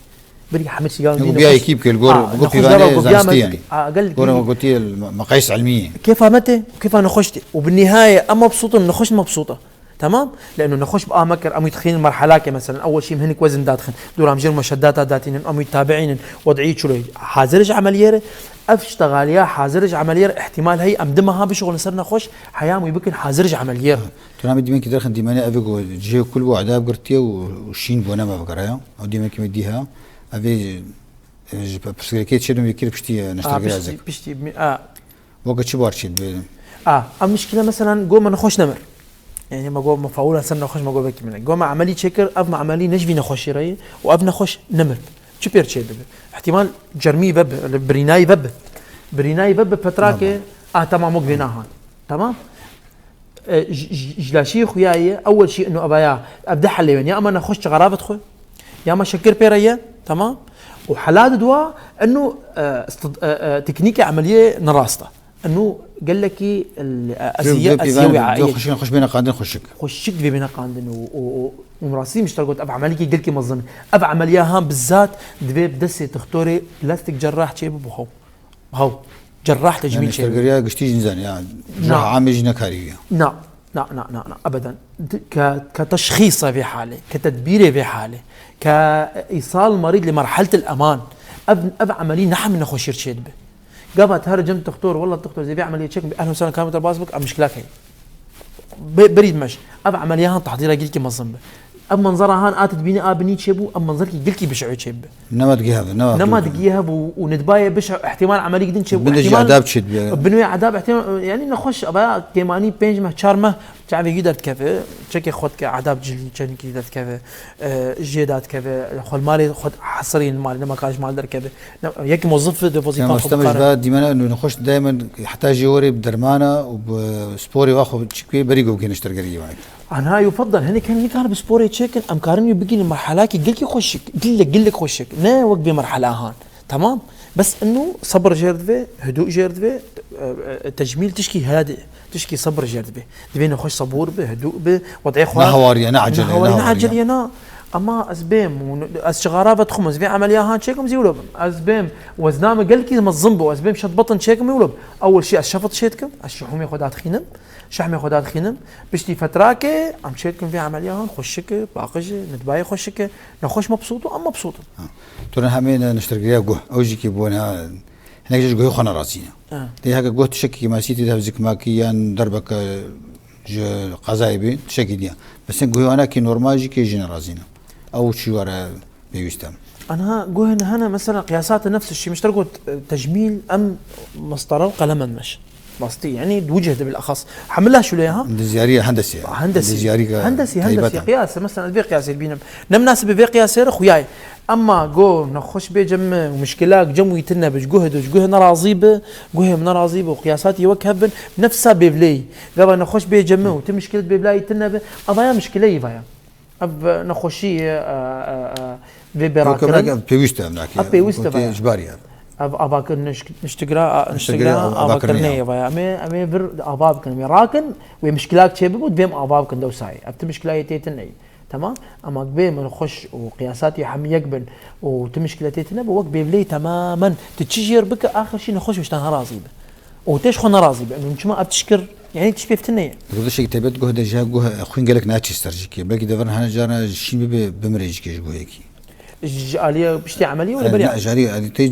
Berî hemî çî gavin Û dî biya nexweş. Ekîb kir, gor, Ha, gor nexweş pîvanê gava gotiya zanistî me yani. Ha, gel Gor gel- gotiye me-, meqayis ilmî. Kêfa me tê, kêfa nexweş tê. Û bi nihayê em mebsût in, nexweş mebsût e. Tamam? Leno nexweş bi a me kir, em wî dixînin merhelakê, meselen, ewwel şî em hinik wezin dadixin. Dûra em jê meşedata datînin, em wî tabiînin, wed'î çilo ye. Hazir ji emeliyê re, ev ştexaliya hazir ji emeliyê re, îhtimal heye em di meha bişixulin ser nexweş, heya em wî bikin hazir ji emeliyê re. Tu namê dîmenkî derxin dîmenê evê ku cihê kul bû, edab girtiye û, û şîn bû, nema bigere ya. Ew dîmenkî me dî heye. Evê, e, ji pe-, pirsgirêkê çêdin wê kir piştî, e, A, neştergeriya piştî, zik. Piştî, mi-, a. Weke çi bar çêdibe? A, ev mişkile, meselen, go me nexweş nemir. Yani me go me faula ser nexweş, me go vekî min e. Go me emelî çêkir, ev me emelî ne ji vî nexweşî re ye û ev nexweş nemir. Çi pêr çêdibe? Îhtimal cermî vebe, li birînayî vebe. Birînayî vebe petrake, Tamam. A, tamam, wek vê nahan. Tamam? E, ji, ji, ji laşiyê xuya ye, ewwel şî ino evaya, ev di helê wen, ya ama nexweş çixara ve dixwe, ya ama şekir pêre ye, tamam? Û hela di dua, ino, e, stid-, e, e, teknîkê emeliyê ne rast e. Ino gelekî, e, eziye, eziye wî aî. Xweşik, xweş bêne qandin xweşik. Xweşik divê bêne qandin û, û, û, û rastî mişter got, ev emeliyekî gelkî mezin. Ev emeliya han bizzat divê bi destê dixtorê plastik cerrah çê bibe xew. Haw, cerrah tecmîl Yani çêbû. Neştergeriya giştî jî nizane ya. Na. Cerrah amê jî nekarî ya. Na, na, na, na, na, ebeden. Di-, ke, ke teşxîsa vê halê, ke tedbîrê vê halê, ke îsal merîd li merheletil eman. Ev, ev emelî ne hemî nexweşî re çêdibe. Gava te here cem dixtor, wela dixtor, zê vê emeliyê çêkin, ehlen sehlen, kamê te bas bik, ev mişkilak heye. Be-, berî dimeş. Ev emeliya han tehdîra gelkî mezin be. Ev menzera han a te dibînî a binî çêbû, ev menzerkî gelkî bişew çêbibe. Nema digiheve, nema Nema digiheve û, û nidbayê bişew, ihtimal emelî gidin çêbû, Bin de jî ihtimal edab çêdibe. Bin wê edab ihtimal, yani nexweş, ava kêmanî pênc meh, çar meh, Çavê wî derdikeve, çekê xwe dike, adab cilî çenikî derdikeve, e, jê dadikeve, xwe li malê xwe hesirîn malê, nema ka ji mal derkeve. Ne, yek mozif de Ya wezîfa xwe mosteme ji bikare. va dîmena nexweş daymen heta jê werê bi dermana û bi sporê va xwe çikê berî ku bigihîne ji tergeriyê wan. Anha yufeddel, hinek hin nikar bi sporê çêkin, em karin wî bigihînin merhelakî gelkî xweşik, gilek, gilek xweşik. Ne wek vê merhela han. Tamam. Bes inu sebir jêr divê, hidû jêr divê, e, e, tecmîl tişkî heyadê, tişkî sebir jêr divê. Divê nexweş sebûr bi, hidû bi, wed'ê xwe Ne hawariye, ne acele, ne hawariye, ne hawariye. Aceliye na. Ama ez bêm, û ez çixara vedixwim, ez vê emeliya han çêkim, zî wilo bim. Ez bêm, wezna min gelkî mezin bû, ez bêm şet betin çêkim, wilo bim. Ewil şî ez şefit çêdikim, ez şihûmê xwe dadixînim, şehmê xwe dadixînim. Piştî fetrakê, em çêdikim vê emeliya han, xweşik e, paqij e, nidbayê xweşik e, nexweş mebsût û em mebsût in. Ha. Tu ne hemê ne niştergeriya guh. Ew jî ki bû ne, hinek ji guhê xwe nerazî ne. Ha. Tê heke guh tiştekî masî tê de zikmakî yan derbeke ji qezayê bî, tiştekî diye. Bes hin guhê wana ki normal jî ki jî nerazî ne. Ew çi were pêwîst e. Anha guhên hene, mesela qiyasat nefs şî, mişter got, e, tecmîl em mestarel qelemen meş. Bastî, yani, di wicih de bil axas. Hemila şule ha? Dizyariye hendesiye. Hendesî. Dizyarî ke Hendesî, taybet hendesî. E. Qiyas, mesela, vê qiyasê bînim. Ne minasib vê qiyasê re xuyay. Ama go nexweş bê cem mi, mişkilak cem wî tine bi, ji guh de, ji guh nerazî bi, guhê min nerazî bi, û qiyasatî wek hev bin, nefsa bêvleyî. Gava nexweş bê cem mi û ti mişkilet bêvlayî tine bi, avaya mişkileyî vaya. Ev nexweşî ye, e, e, e, vê bê Weke rakirin. Belki ev pêwîst e, em nakê. Ev pêwîst e, Wekî vaya. Ji bar ye. Ev avakirin nişk-, niştigra, a, Niştigra niştigra avakirinê avakirinê ye. Ye vaya. Em ê, em ê vir ava bikin. Em ê rakin, wê mişkilak çê bibû, divê em ava bikin dewsayê. Ev ti mişkilayê tê tine ye. Tamam? Ama bê min xweş û qiyasatî hemî yek bin û ti mişkile tê tine bi, wek bêvleyî temamen. Tu çi jêr bike, axir şî nexweş wiştan herazî bi. Û tê ji xwe nerazî be. Min çima ev tişt kir? Yani tişt pêv tune ye. Di gotişek taybet guh de jî guh xwîn gelek naçî ser jî kê. Belkî devir hene cara şîn bibe bimire jî kê ji guhekî. Ji aliyê piştî emeliyê were beriya? Ne, ji aliyê, aliyê tê,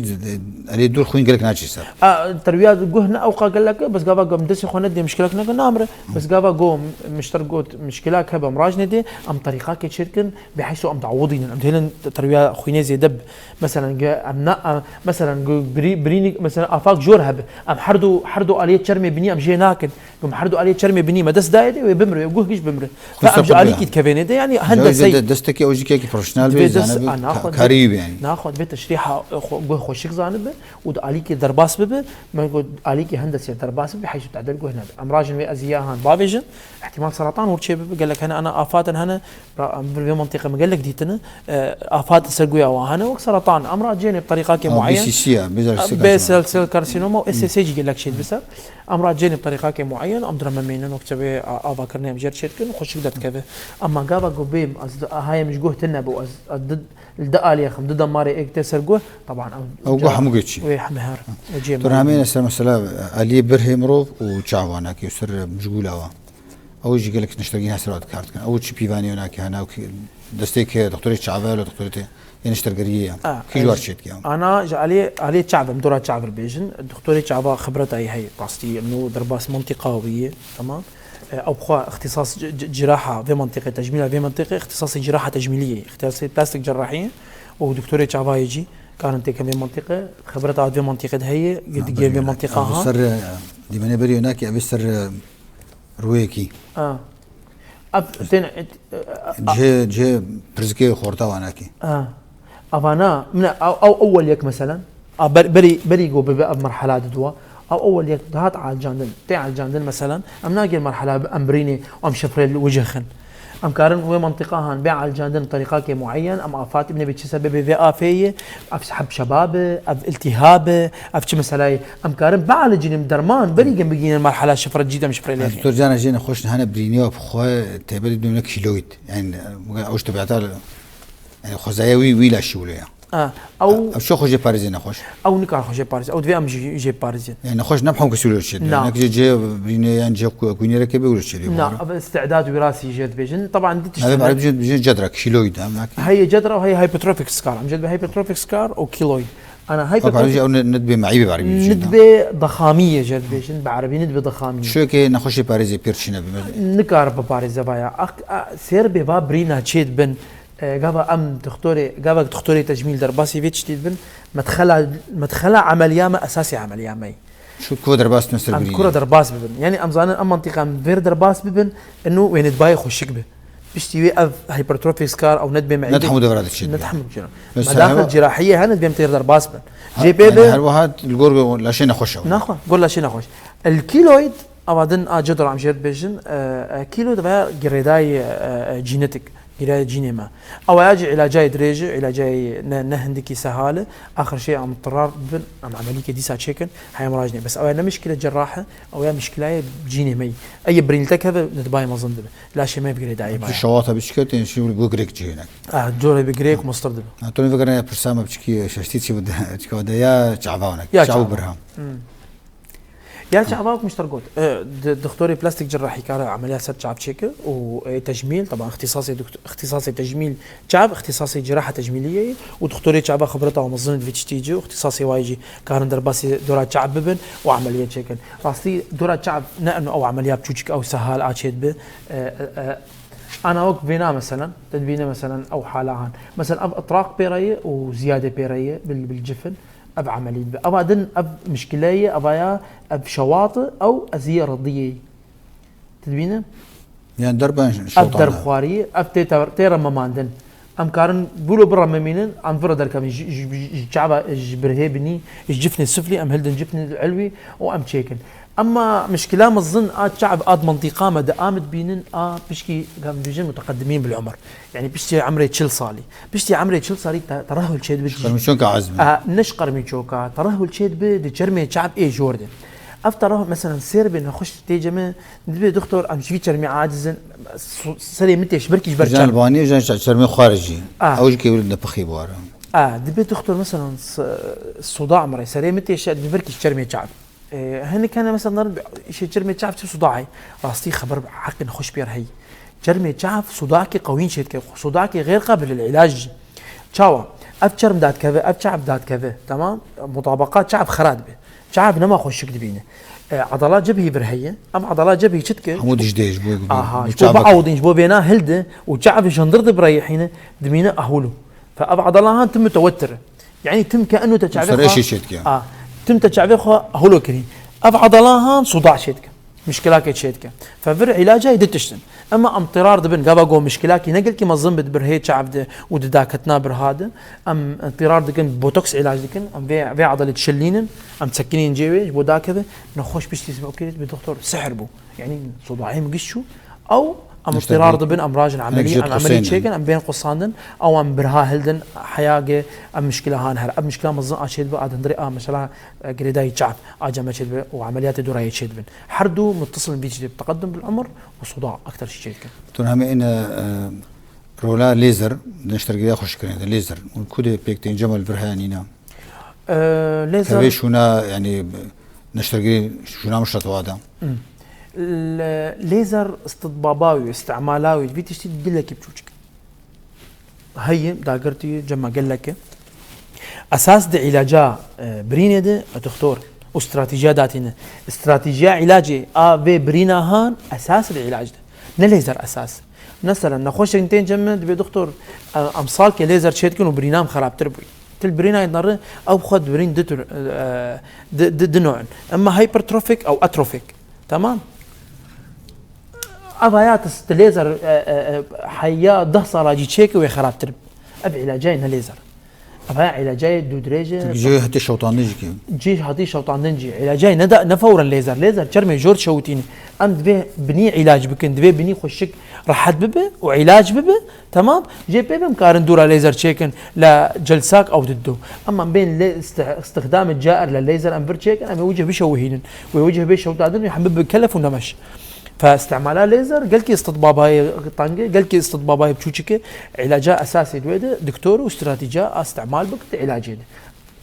aliyê dûr xwîn gelek naçî ser. A, terwiya guh ne ewqa gelek e, bes gava gom destê xwe nedê mişkilak neke namre. Bes gava gom mişter got mişkilak hebe em raj nedê, em terîqakê çêdikin, biheyso em dawidînin. Em dihêlin terwiya xwînê zêde bi. Meselen, ge-, em na, em, meselen, ge-, birî-, birînî, meselen, afak jor hebe. Em her du, her du aliyê çermê binî em jê nakin. Em her du aliyê çermê binî me dest dayê de wê bimre, wê guh giş bimre. Fe em ji alîkî dikevênê de, yani, hendesey. Destekî ew jî kekî profesyonel bê, zanibe, ka-, karî be, yani. Naxwe, divê tiştê ha-, xwe-, guh xweşik zanibe û di alîkê derbas bibe, me got alîkê hendesê derbas bibe, heysu tedel guh nebe. Em rajin wê ez ya han bavêjin, ihtimal seratan hûr çê bibe, gelek hene ana afatin hene, Ra-, em vir vê mintîqe me gelek dîtine. E, afat ser guya wan hene, wek seratan. Em ra cênê bi terîqakê mueyen. B C C ya, basal cell carcinoma. B S L cell carcinoma û S S C jî gelek şêt biser. Em ra cênê bi terîqakê mueyen, em dire memênin, wek çavê a-, avakirinê em jêr çêdikin, xweşik derdikeve. Ema gava ku bêm, ez di, hayê min ji guh tune bû, ez, ez di, li di aliyê xem, di demarê êk tê ser guh, taban ew Ew guh hemû guh çî. Wê hemî her. Tu ramêne ser mesela aliyê birhê mirov û çavanakê û ser mijgûla wan. Ew jî gelek niştergî hene ser wan kar dikin. Ew çi pîvanî wina ki hene, ew ki destê ki doktorê çaver, doktorê tê, yê niştergeriyê ya. A, Kî ji war çêt ki ya? Ana ji aliyê, aliyê çav, em dora çav bêjin. Doktorê çava xibreta yê heye, rastî, em no derbas mintîqa wî ye, tamam. E, ew xwe îxtîsas c-, c-, ciraha vê mintîqê, tecmîla vê mintîqê, îxtîsasê ciraha tecmîlî ye. Îxtîsasê plastik cerrahî ye. Û doktorê çavayê jî karin têkin vê mintîqê. Xibreta vê mintîqê de heye, Ha, digê vê berî mintîqa ha. Ser, e, dîmenê berî wina ki ev ê ser, e, Rûyekî. A. Ev tên, e, e, Cihê, cihê pirzikê xorta wanakî. A. Avana, min a, ew, ew ewel yek meselen. A, ber-, berî, berî go bibe ev merhela di dua. Ew ewel yek dihat alcandin. Tê alcandin meselen. Em nagên merhela bi em birînê, em şifrê li wicixin. Em karin wê mintîqa han bê alcandin terîqakê mueyen, em afat, em nebê çi sebebê vê afê ye, ev heb şebab e, ev iltihab e, ev çi meseleyê. Em karin bialicînin derman, berî gin bigihînin merhela şifre cîd em şifre lê. Doktor Can, jê nexweş hene birîniya bi xwe têbelî dibine kîloyîd. Yani, ew ji tebiata, yani, xwezaya wî, wî laşî wilo ya. Ha, ew Ew çi xwe jê parêzê nexweş? Ew nikar xwe jê parêzê. Ew divê em jî jê parêzin. Yani, nexweş ne bi hemkesî wilo çêdibe. Na. Nek jê, cê birîne yan cê ku-, kûnêrekê bê wilo çêdibe. Na, ev istidad wirasî jê dibêjin. Taban di tişt Ev hene. Ev bijin, bijin cedra, kîloyî de, em nakî. Heye cedra û heye hypertrophic scar. Em jê dibe hypertrophic scar û kîloyî. Ana Bak, hypertrophic ew ne, ne dibê meîbê berî bijin. Nidibê daxamî ye jê dibêjin. Bi erebî nidibê daxamî. Şoke nexweşê parêzê pêr çîne bime. Nikar biparêze vaya. Ak-, a, sêr bê va birîna çêdibin. E, gava em doktorê, gavek doktorê tecmîl derbasî vê tiştî dibin, medxela, medxela emeliya me esasê emeliya me ye. Şu ku derbas dibin ser Em birînê. kura derbas bibin. Yani em zanin em mantîqa em vêr derbas bibin, eno wê nidbayê xweşik bi. Piştî wê ev hypertrophic scar ew nedibê meîdê. Ne hemû devra diçî Ne dibe. hemû cira. Mesela Medaxil hema- cirahiye hene dibêm têr derbas bin. Ha, Jê pê yani de her wiha li gor laşê nexweş e. Naxwe, gor laşê nexweş. El keloid, ava din a cudra em jê dibêjin, e, e, keloid veya girêdayê, e, e, genetik. Girêdayê cînê me. Ew ya jî îlacayê dirêj e, îlacayê ne, ne hindikî sehal e. Axir şê em tirar bin, em emelîkê dîsa çêkin, heye miraj ne. Bes ew ya ne mişkile cerrah e, ew ya mişkilayê cînê me yî. Eye birîn li te keve, nitbayê mezin dibe. Laşê me bi girêdayê Tu maye. şewata biçik e, tên şî bo girêk cihênek. Ah, corê bi girêk mustir dibe. Ha, tu ne vegere pirsa me biçikî şaştî çi bide, çika de ya çava ne, Ya çava çava. birha. Hmm. Ya çava wek mişter got. E, di-, doktorê plastik cerrahî kare emeliyat ser çav çêke û, e, tecmîl, taban, ixtisasê dokt-, ixtisasê tecmîl çav, ixtisasê ceraha tecmîliyê û doktorê çava xibreta û mezin di vî tiştî ci û ixtisasê wayê jî karin derbasî dora çav bibin û emeliyat çêkin. Rastî dora çav ne eno ew emeliyat çûçik ew sehal a çêdibi. E, e, e, ana wek vêna meselen, te dibîne meselen ew hala han. Meselen ev itraq pê re ye û ziyade pê re ye bil, bil cifin. Ev emelî dibe. Eva din ev mişkile ye, eva ya ev şewat e, ew ez yê rediyê. Tu dibîne? Yan derben Ev şewtan de. derxwarî, ev tê te-, tê rememandin. Em karin bûlo birememînin, em vira derkevin. Ji, ji, ji, ji çava, ji birhê binî, ji cifnê siflî, em hildin cifnê elwî û em çêkin. Emma mişkila mezin a çav ad mantîqa me de a min dibînin a pişkî, em dibêjin muteqedimîn bil umr. Yani piştî emrê çil salî. Piştî emrê çil salî te-, terehul çêdibe. Ji qermîçoka ezmî. A, ne ji qermîçoka. Terehul çêdibe di çermê çav ê jor de. Ev terehul, meselen, sêr bê nexweş tê ceme, dibê doktor, em ji vî çermê aciz in, su-, serê min tê ji ber kî ji ber Jan çerm. Banî, jan çermê xwe re jî. A. Ew jî kêwil dipixî bi ware. A, dibê doktor, meselen, s-, suda emrê, serê min tê ji ber kî ji çermê çav. E, hinek hene mesela narin, îşê çermê çav çi sudayê. Rastî xeber heqî nexweş pê re heyî. Çermê çav sudakê qewîn çêdike. Sudakê xêr qabil îlac. Çawa? Ev çerm dadkeve, ev çav dadkeve. Tamam? Mutabaqa çav xera dibe. Çav nema xweşik dibîne. E, adala cebhî vir heye. Em adala cebhî çi dike? Hemû dijdê ji bo Aha, ji bo çavek. biawdin, ji bo vêna hildi û çavê jindir dibreyihîne, dimîne ahulu. Fe ev adala han tim mutewettir. Yani tim ke eno te çavê Ser xwe eşê çêdike. A, tim te çavê xwe holo kirî. Ev adala han suda çêdike. Mişkilakê çêdike. Fe vir îlacayê di tiştin. Emma em tirar dibin, gava go mişkilakî ne gelkî mezin bi di birhê çav de û di daketina birha de. Em tirar dikin, botoks îlac dikin. Em vê, vê adalê dişilînin. Em çekinîn cê wê, ji bo dakeve. Nexweş piştî sibê okê, bi doktor, sihir bû. Yani sodayê min giş çû. Ew, em Nişte îtirar bir dibin, em rajin emelî, Nexweş em emelî Huseyin'e. çêkin, em bên qusandin, ew em birha hildin, heyagê, em mişkila han her. Em mişkila mezin a çêdibe, a dindirê, a mesela, e, girêdayî çav, a cem çêdibe û emeliyatê dorayê çêdibin. Her du muttasil bi vî çi, teqeddum bil umr û suda ekter şî çêdikin. Tu hemê ene, e, rola laser, neştergiriya xweşkirinê de laser. Û ku dê pêk tên cem li vir heye nîna? Ee, laser Tevê şûna, yani, neştergirî şûna mişta tu ada. Hmm. Le-, laser istitbaba wî, istimala wî, vî tiştî gelekî biçûçik. Heyî, dagirtî, cema gelekî. Esas di îlaca, e, birînê de, e, doktor û stratejiya datîne. Stratejiya îlacê a vê birîna han esas di îlac de. Ne laser esas. Mesela, nexweşek tên cem min, dibê doktor, e, em salkê laser çêdikin û birîna em xerabtir bûyî. Til birîna yê nari, ew xwe dibirîn di tur, e, di, di, di nû in. Emma hypertrophic ew atrophic. Tamam? Eva ya ti, ti laser, e, e, e, heya deh sala cî çêke wê xerabtir bi. Ev îlacayê ne laser. Eva ya îlacayê dûdirêj e. Çünkü cihê hatî şewtandin jî ki. Cihê hatî şewtandin jî. Îlacayê ne da, ne fewren laser. Laser çermê jor şewitîne. Em divê binî îlac bikin, divê binî xweşik rehet bibe û îlac bibe. Tamam? Jê pê bim karin dûra laser çêkin le celsak ew diddo. Ama bên lê istih-, istixdamê cair le laser em vir çêkin, em ê wicih bişewihînin. Wê wicih bê şewtadin, wê hembi bi kelef û nemeş. Fe istimala laser, gelkî istitbabayê tangê, gelkî istitbabayê biçûçike, îlaca esasê di wê de, doktor û stratejiya a istimal bik di îlacê de.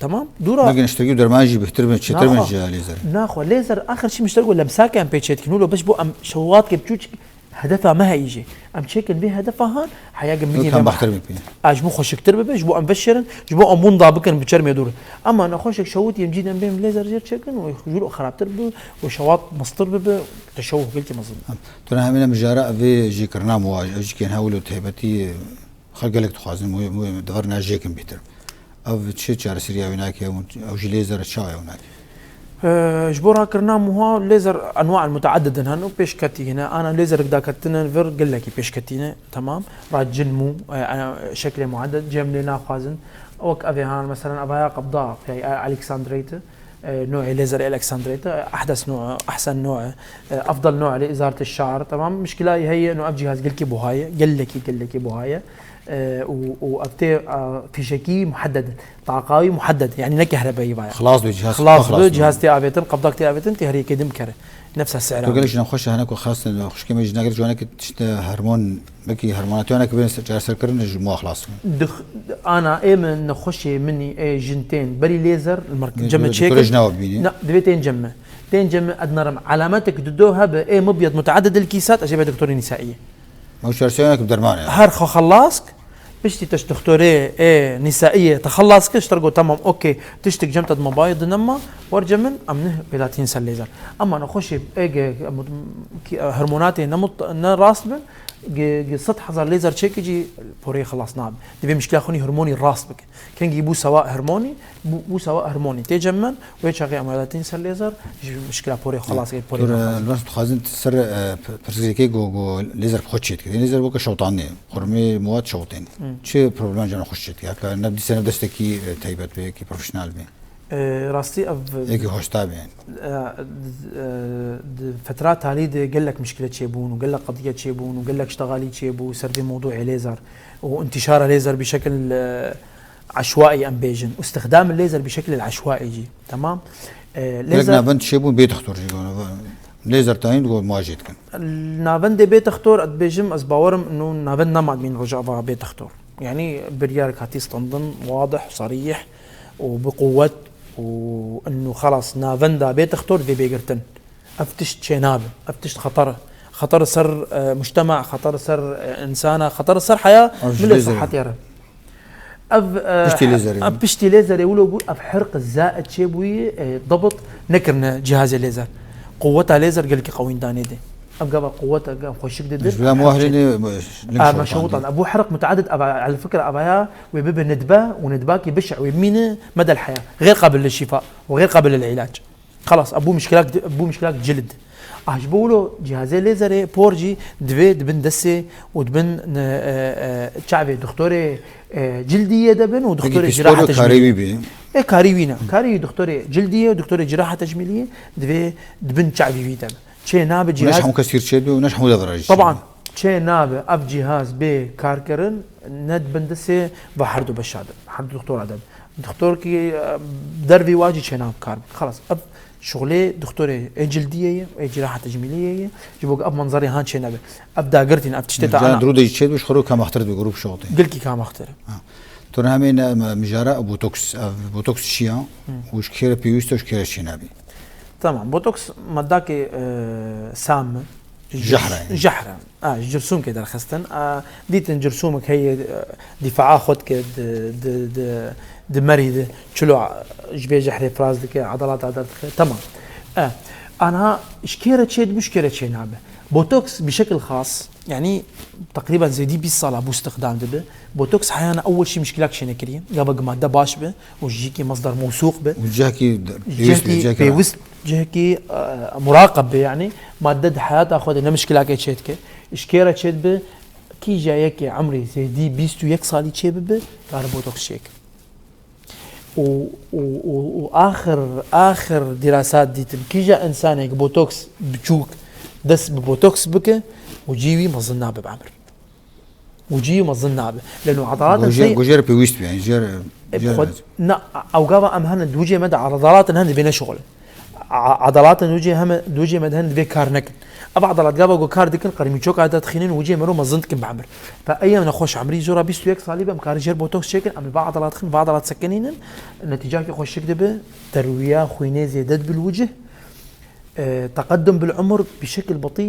Tamam? Dûra Bigin işte gibi derman jî bihtir bin, çetir bin Naxwe. ji laser. Naxwe, laser axir çi mişter got, lemsake em pê çêdikin. Wilo beş bo em şewatke biçûçik hedefa me heyî jî. Em çêkin vê hedefa han, heya gimilî Yok, em bahtir bin pê. A ji bo xweşiktir bibe, ji bo em veşêrin, ji bo em winda bikin bi çermê dûr. Ama nexweşek şewitî em cî dem bên laser jêr çêkin û jûr xerabtir bibe û şewat mestir bibe, teşewuh gelkî mezin. Tu ne hemîne mijara vê jêkirina muaj, ev jî kên hewil û taybetî Xwe gelek dixwazin, wê, wê dever najêkin bêtir. Ev çi çareseriya wê nake, ew, ew jî laser çawa ew nake? Ji bo rakirina mûha lêzer enwa muteedid in hene û pêşketî hene. Ana lêzerek daketine vir gelekî pêşketî ne. Temam. Racin mû, e, e, şeklê muedded, cem lê naxwazin. Wek ev ê han, meselen, evaya qebda, yani, e, Alexandrite, e, no'ê lêzer Alexandrite, e, ahdes no'e, ahsen no'e, e, efdal no'e li izaret şar. Temam. Mişkila heye, no ev cihaz gelkî buha ye, gelekî, gelekî buha ye. E, û, û ev tê, e, fîşekî muhedded, taqawî muhedded, yani ne kehrebeyî vaya. Xilas bi cihaz. Xilas bi, cihaz tê avêtin, qebdak tê avêtin, tê herî yekê din bikere. Nefsa sera. Tu gelek ji nexweşa hene ku xastin xwişkê me ji neger ji wanekî tişt hermon, belkî hermonatiyanek bên çareserkirin ji mûa xilas bin. Dix-, ana ê min nexweşê min ê jin tên berî lêzer, li mir cem me çêkin. Doktorê jina we bînî. Na, divê tên cem me. Tên cem me, ez nerim. Alametek dido hebe, ê mibyed muteedid il kîsat, ez ê be doktorê nîsaiyê. Ma çareserkirin bi derman e. Her xwe xelask, piştî te ji doktorê ê nîsaiyê te xelask, ji te re got, tamam, okey, tiştek cem te dima bayê dinema, wer cem min, em ne pêdatîn ser lêzer. Ama nexweşê ê ge, em, ki, hormonatê ne mut-, ne rast bin, ge, ge sed hezar lêzer çêkî jî porê xelas nabe. Divê mişkila xwe nî hormonî rast bike. Kengî bû sewa hormonî, bû, bû sewa hormonî. Tê cem min, wê çaxê em pêdatîn ser lêzer, ji mişkila porê xelas, ê porê Dur, naxwazin. Elbas dixwazin ser, e, p-, pirsgirêkê go, go lêzer bi xwe çêdike. Lêzer weke şewtanê. Xurmê muwad şewtên. Hı. Çi problem cana xweş çêdike? Heka ne dîse ne destekî, e, taybet be, yekî profesyonel be. E, rastî ev Yekî hoşta be yani. E, d-, e, di fetra talî de gelek mişkile çêbûn û gelek qediye çêbûn û gelek ştegalî çêbû ser vê mewdûê lêzer û intişara lêzer bi şekil, e, eşwaî em bêjin. Û istixdam lêzer bi şekil eşwaî jî. Temam. E, Gelek lêzer navend çêbûn bê doktor jî gona. Lêzer tayîn go ma jê dikin. Navendê bê doktor, ez dibêjim, ez bawerim, nû navend nema min Rojava bê doktor. Yani biryarek hatî standin, wadih, sarîh û bi quwwet û inu xelas navenda bê doktor dê bê girtin. Ev tişt çênabe. Ev tişt xeter e. Xeter ser, e, mujtema, xeter ser, e, insana, xeter ser heya Ev ji milê lêzerê. Sihetê re. Ev, e, Piştî lêzerê. Ev piştî lêzerê wilo bû, ev herq zaid çêbûyî, e, dabit nekirine cihazê lêzer. Quweta lêzer gelkî qewîn danê de. Ev gava quweta, gava xweşik de Ji bila muahrê ne, Ev meşewtan. Ev bû herq muteedid, ev, el fikre, ev ya wê bibe nedbe û nedbakî bişe, wê mîne medel heya. Gêr qabil li şîfa û gêr qabil li ilac. Xelas, ev bû mişkilak, bû mişkilak cild. Ah, ji bo wilo cihazê lêzerê por jî divê dibin destê û dibin, e, e, e, çavê doktorê, e, cildiyê de bin û doktorê ciraha tecmîliyê. Karî wî bî. E, karî wî ne. Karî wî doktorê cildiyê û doktorê ciraha tecmîliyê divê dibin çavê wî de bin. Çê nabe cihaz. Neş hemû kesîr çê dibe û neş hemû devra jî çê Taban, dibe. Çê nabe ev cihaz bê karkirin ne dibin destê ve herdu beşa de. Herdu doktora de. Doktor ki, e, dervî wacî çênav kar bike. Xelas, ev şuxulê doktorê ê cildiyê ye, ê ciraha tecmîliyê ye. Ji bo ku ev manzerê han çênebe. Ev dagirtîn, ev tiştê te Can ana. Dûrû de jî çêdibe, ji xwe re kamaxtir dibe, grûp şoxtê. Gilkî kamaxtir. Ha. Tu ne hemê ne, me, mijara botoks, ev botoks çi ya? Hı. Û ji kê re pêwîst e û ji kê re çênabî? Tamam, botoks maddakê, e, sam e. Jehre. Jehre. A, ji cirsûmkê derxistin. A, dîtin cirsûmek heye, e, dîfaa xwe dike, di, di, di, di merî de çilo ji bê jehrê firaz dike, edalata derdixe. Tamam. E, anha ji kê re çêdibe, ji kê re çênabe. Botoks bi şekil xas, yani teqrîben zêdî bîst sala bû istixdam dibe. Botoks heyana ewil şî mişkilak çênekiriye. Gava ku madde baş be û ji cihekî mesder mewsûq be. Û cihekî de-, Ji pêwîst be, cihekî cihekî pêwîst, cihekî, e, muraqeb be, yani madde di heyata xwe de ne mişkilakê çêdike. Ji kê re çêdibe, kîja yekê emrê zêdî bîst û yek salî çêbibe, kare botoks çêke. Û, û, û, û axir, axir dîrasat dîtin, kîja insanek botoks biçûk dest bi botoks bike û cî wî mezin nabe bi emir. Û cî wî mezin nabe. Leno edalat Gojê, sey- gojê re pêwîst be, yani, jê re, E, jê re xwe, na, ew gava em hene, di wicê me de edalat hene, divê neşixulin. A-, edalat in di wicê heme, di wicê me de hene, divê kar nekin. Ev edalat gava ku kar dikin, qermîçoka de dixînin, wicê me ro mezin dikin bi emir. Fe ey em nexweş emrî zora bîst û yek salî be, em karin jê re botoks çêkin, em li va edalat xin, va edalat sekinînin, netîcakî xweşik dibe, terwiya xwînê zêde dibe li wicih. E, teqeddum bil umur bi şekil betî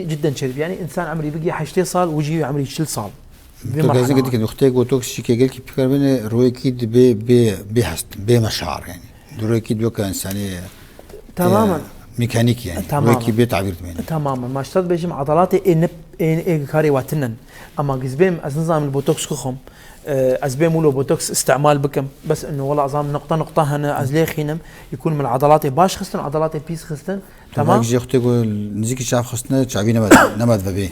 cidden çêdibe. Yani, insan emrî bigî heştê sal, wicî emrî çil sal. Vê Tu merhela gazin wa. Dikî, wextê botoks çîkê gelkî pîkar bine, royekî dibe bê, bê hest, bê meşar yani. Di royekî dibe ka insanê, Tamamen. e, Mekanîk yani. E, tamam. Wekî bê tabîr dimêne. E, tamam. Ma ji te dibêjim edalatê ê ne, ê, ê karê we tinin. Ama giz bêm ez nizanim li botoks ku xwim. E, ez bêm wilo botoks istimal bikim. Bes ino wela ez am nuqta nuqta hene ez lê xînim. Yekûn min edalatê baş xistin, edalatê pîs xistin. Tamam. Jê xwtê ku nizîkî çav xistine, çavî nema, nema dibe bê.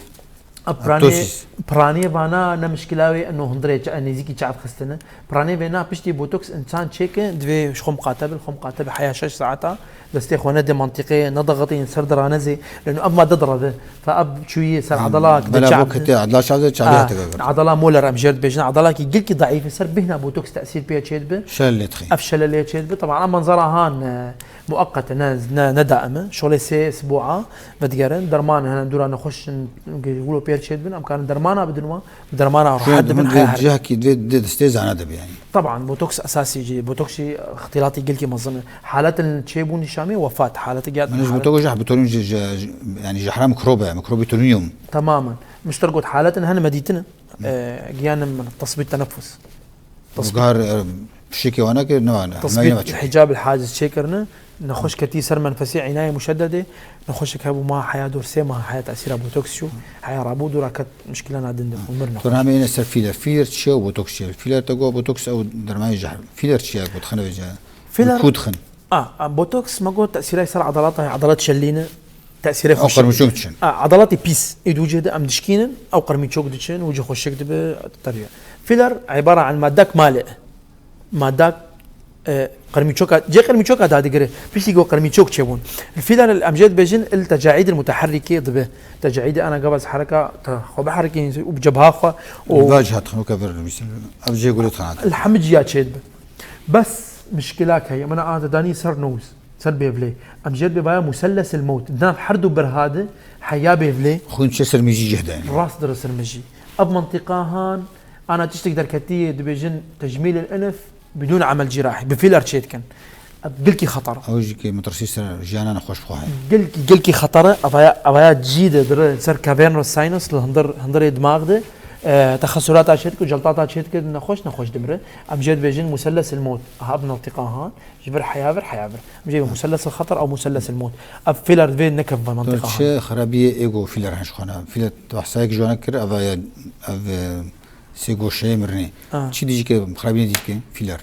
A piranê, Aptosis. Piranê vana ne mişkila wê ino hundirê ça-, nêzîkî çav xistine. Piranê vê na piştî botoks însan çêke, divê ji xwe miqate be, li xwe miqate be heya şeş saeta, destê xwe nede mantîqê, nediqetî, ser diranezê, leno ev made direve. Fa ev çûyî ser Hmm. edala ki Bela çav bo kete edala çav de çavê Ah, hate gagir. Edala moler em jêr dibêjin, edala ki gilkî daîf e, ser bêhna botoks tesîr pê çê dibe. Şel lê dixî. Ev şele lê çê dibe. Taban em manzara han, e, mueqet e, ne, ne, ne daim e. Şolê sê isbûa vedigerin. Derman hene dûra nexweş in, wilo pêr çê dibin. Em karin dermana bidin wan. Dermana Şöyle rahat dibin, hemû heya her. Cihekî dê, dê destê zana dibe yani. Taban, botoks esasî jî, botoks jî îxtîlatî gelkî mezin e. Haletin çêbûn nîşamê wefat, haleti geldi. Min ji botoks jeh bitorin ji, ji, ji, yani ji hera mikrobe, mikrobî tolînyum. Tamamen. Mişter got haletin hene me dîtine. E, giyanim min, tesbît tenefus. Tesbît. Gar, e, pişikê wana kir, ne wana, Tesbît hemeyî ne çû. Hicab el haciz çêkirine. Nexweş ketî ser menfesê înayê muşededê. Nexweşek hebû ma heya dor sê mah heya tesîra botoks çû. Heya rabû dûra ket mişkilana din de xwe mir nexweş. Turnamê yine ser fîler. Fîler çi ye û botoks çi ye? Fîler te got botoks ew dermanê jehr. Fîler çi ye ku dixine vêce? Fîler Ku dixin? A, a, botoks me got tesîra ser edalata, edalat şelîne. Tesîrê Ew xweşik qirmîçok diçin. A, edalatê pîs. Ê dû cih de em dişkînin, ew qirmîçok diçin, wicî xweşik dibe, teriya. Fîler îbara an madek male. Madak, e, qirmîçoka, cê qirmîçoka dadigire. Piştî ku qirmîçok çêbûn. Fîler em jê dibêjin il tecaîdil muteherrîkê dibe. Tecaîdê ana gava ez hereka te xwe biherikî û bi cebha xwe û Bac hat xwe ke vir nivîsin. Ev jê gulê dixin hat. Li hemiciya çêdibe. Bes mişkilak heye. Min a te danî ser nûz, ser bêvlê. Em jê dibê vaya musellesil mewt. Nav her du birha de heya bêvlê. Xwîn çe ser mijî cih de. Rast dire ser mijî. Ev mentiqa han, ana tiştek derketiye dibêjin tecmîl el enf bidûn emel cîrahî. Bi fîler çêdikin. Ev gilkî xeter. Ew jî ki metirsî ser jiyana nexweş bixwe heye. Gilkî, gilkî xeter e. Evaya, evaya cî de dire ser cavernous sinus li hundir, hundirê dimag de. E, texesurata çêdike, celtata çêdike, nexweş, nexweş dimire. Em jê dibêjin musellesil mewt. Aha, ev mentiqa han. Ji vir heya vir, heya vir. Em jê musellesil xeter ew musellesil mewt. Ev fîler divê nekeve mentiqa han. Çi xerabiyê ego fîler hen ji xwe ne? Fîler tu behsa yek ji wan kir, ev, ev, e, sê goşeyê mirinê. Ha. Çi dijî ke xerabiyê dijî ke fîler.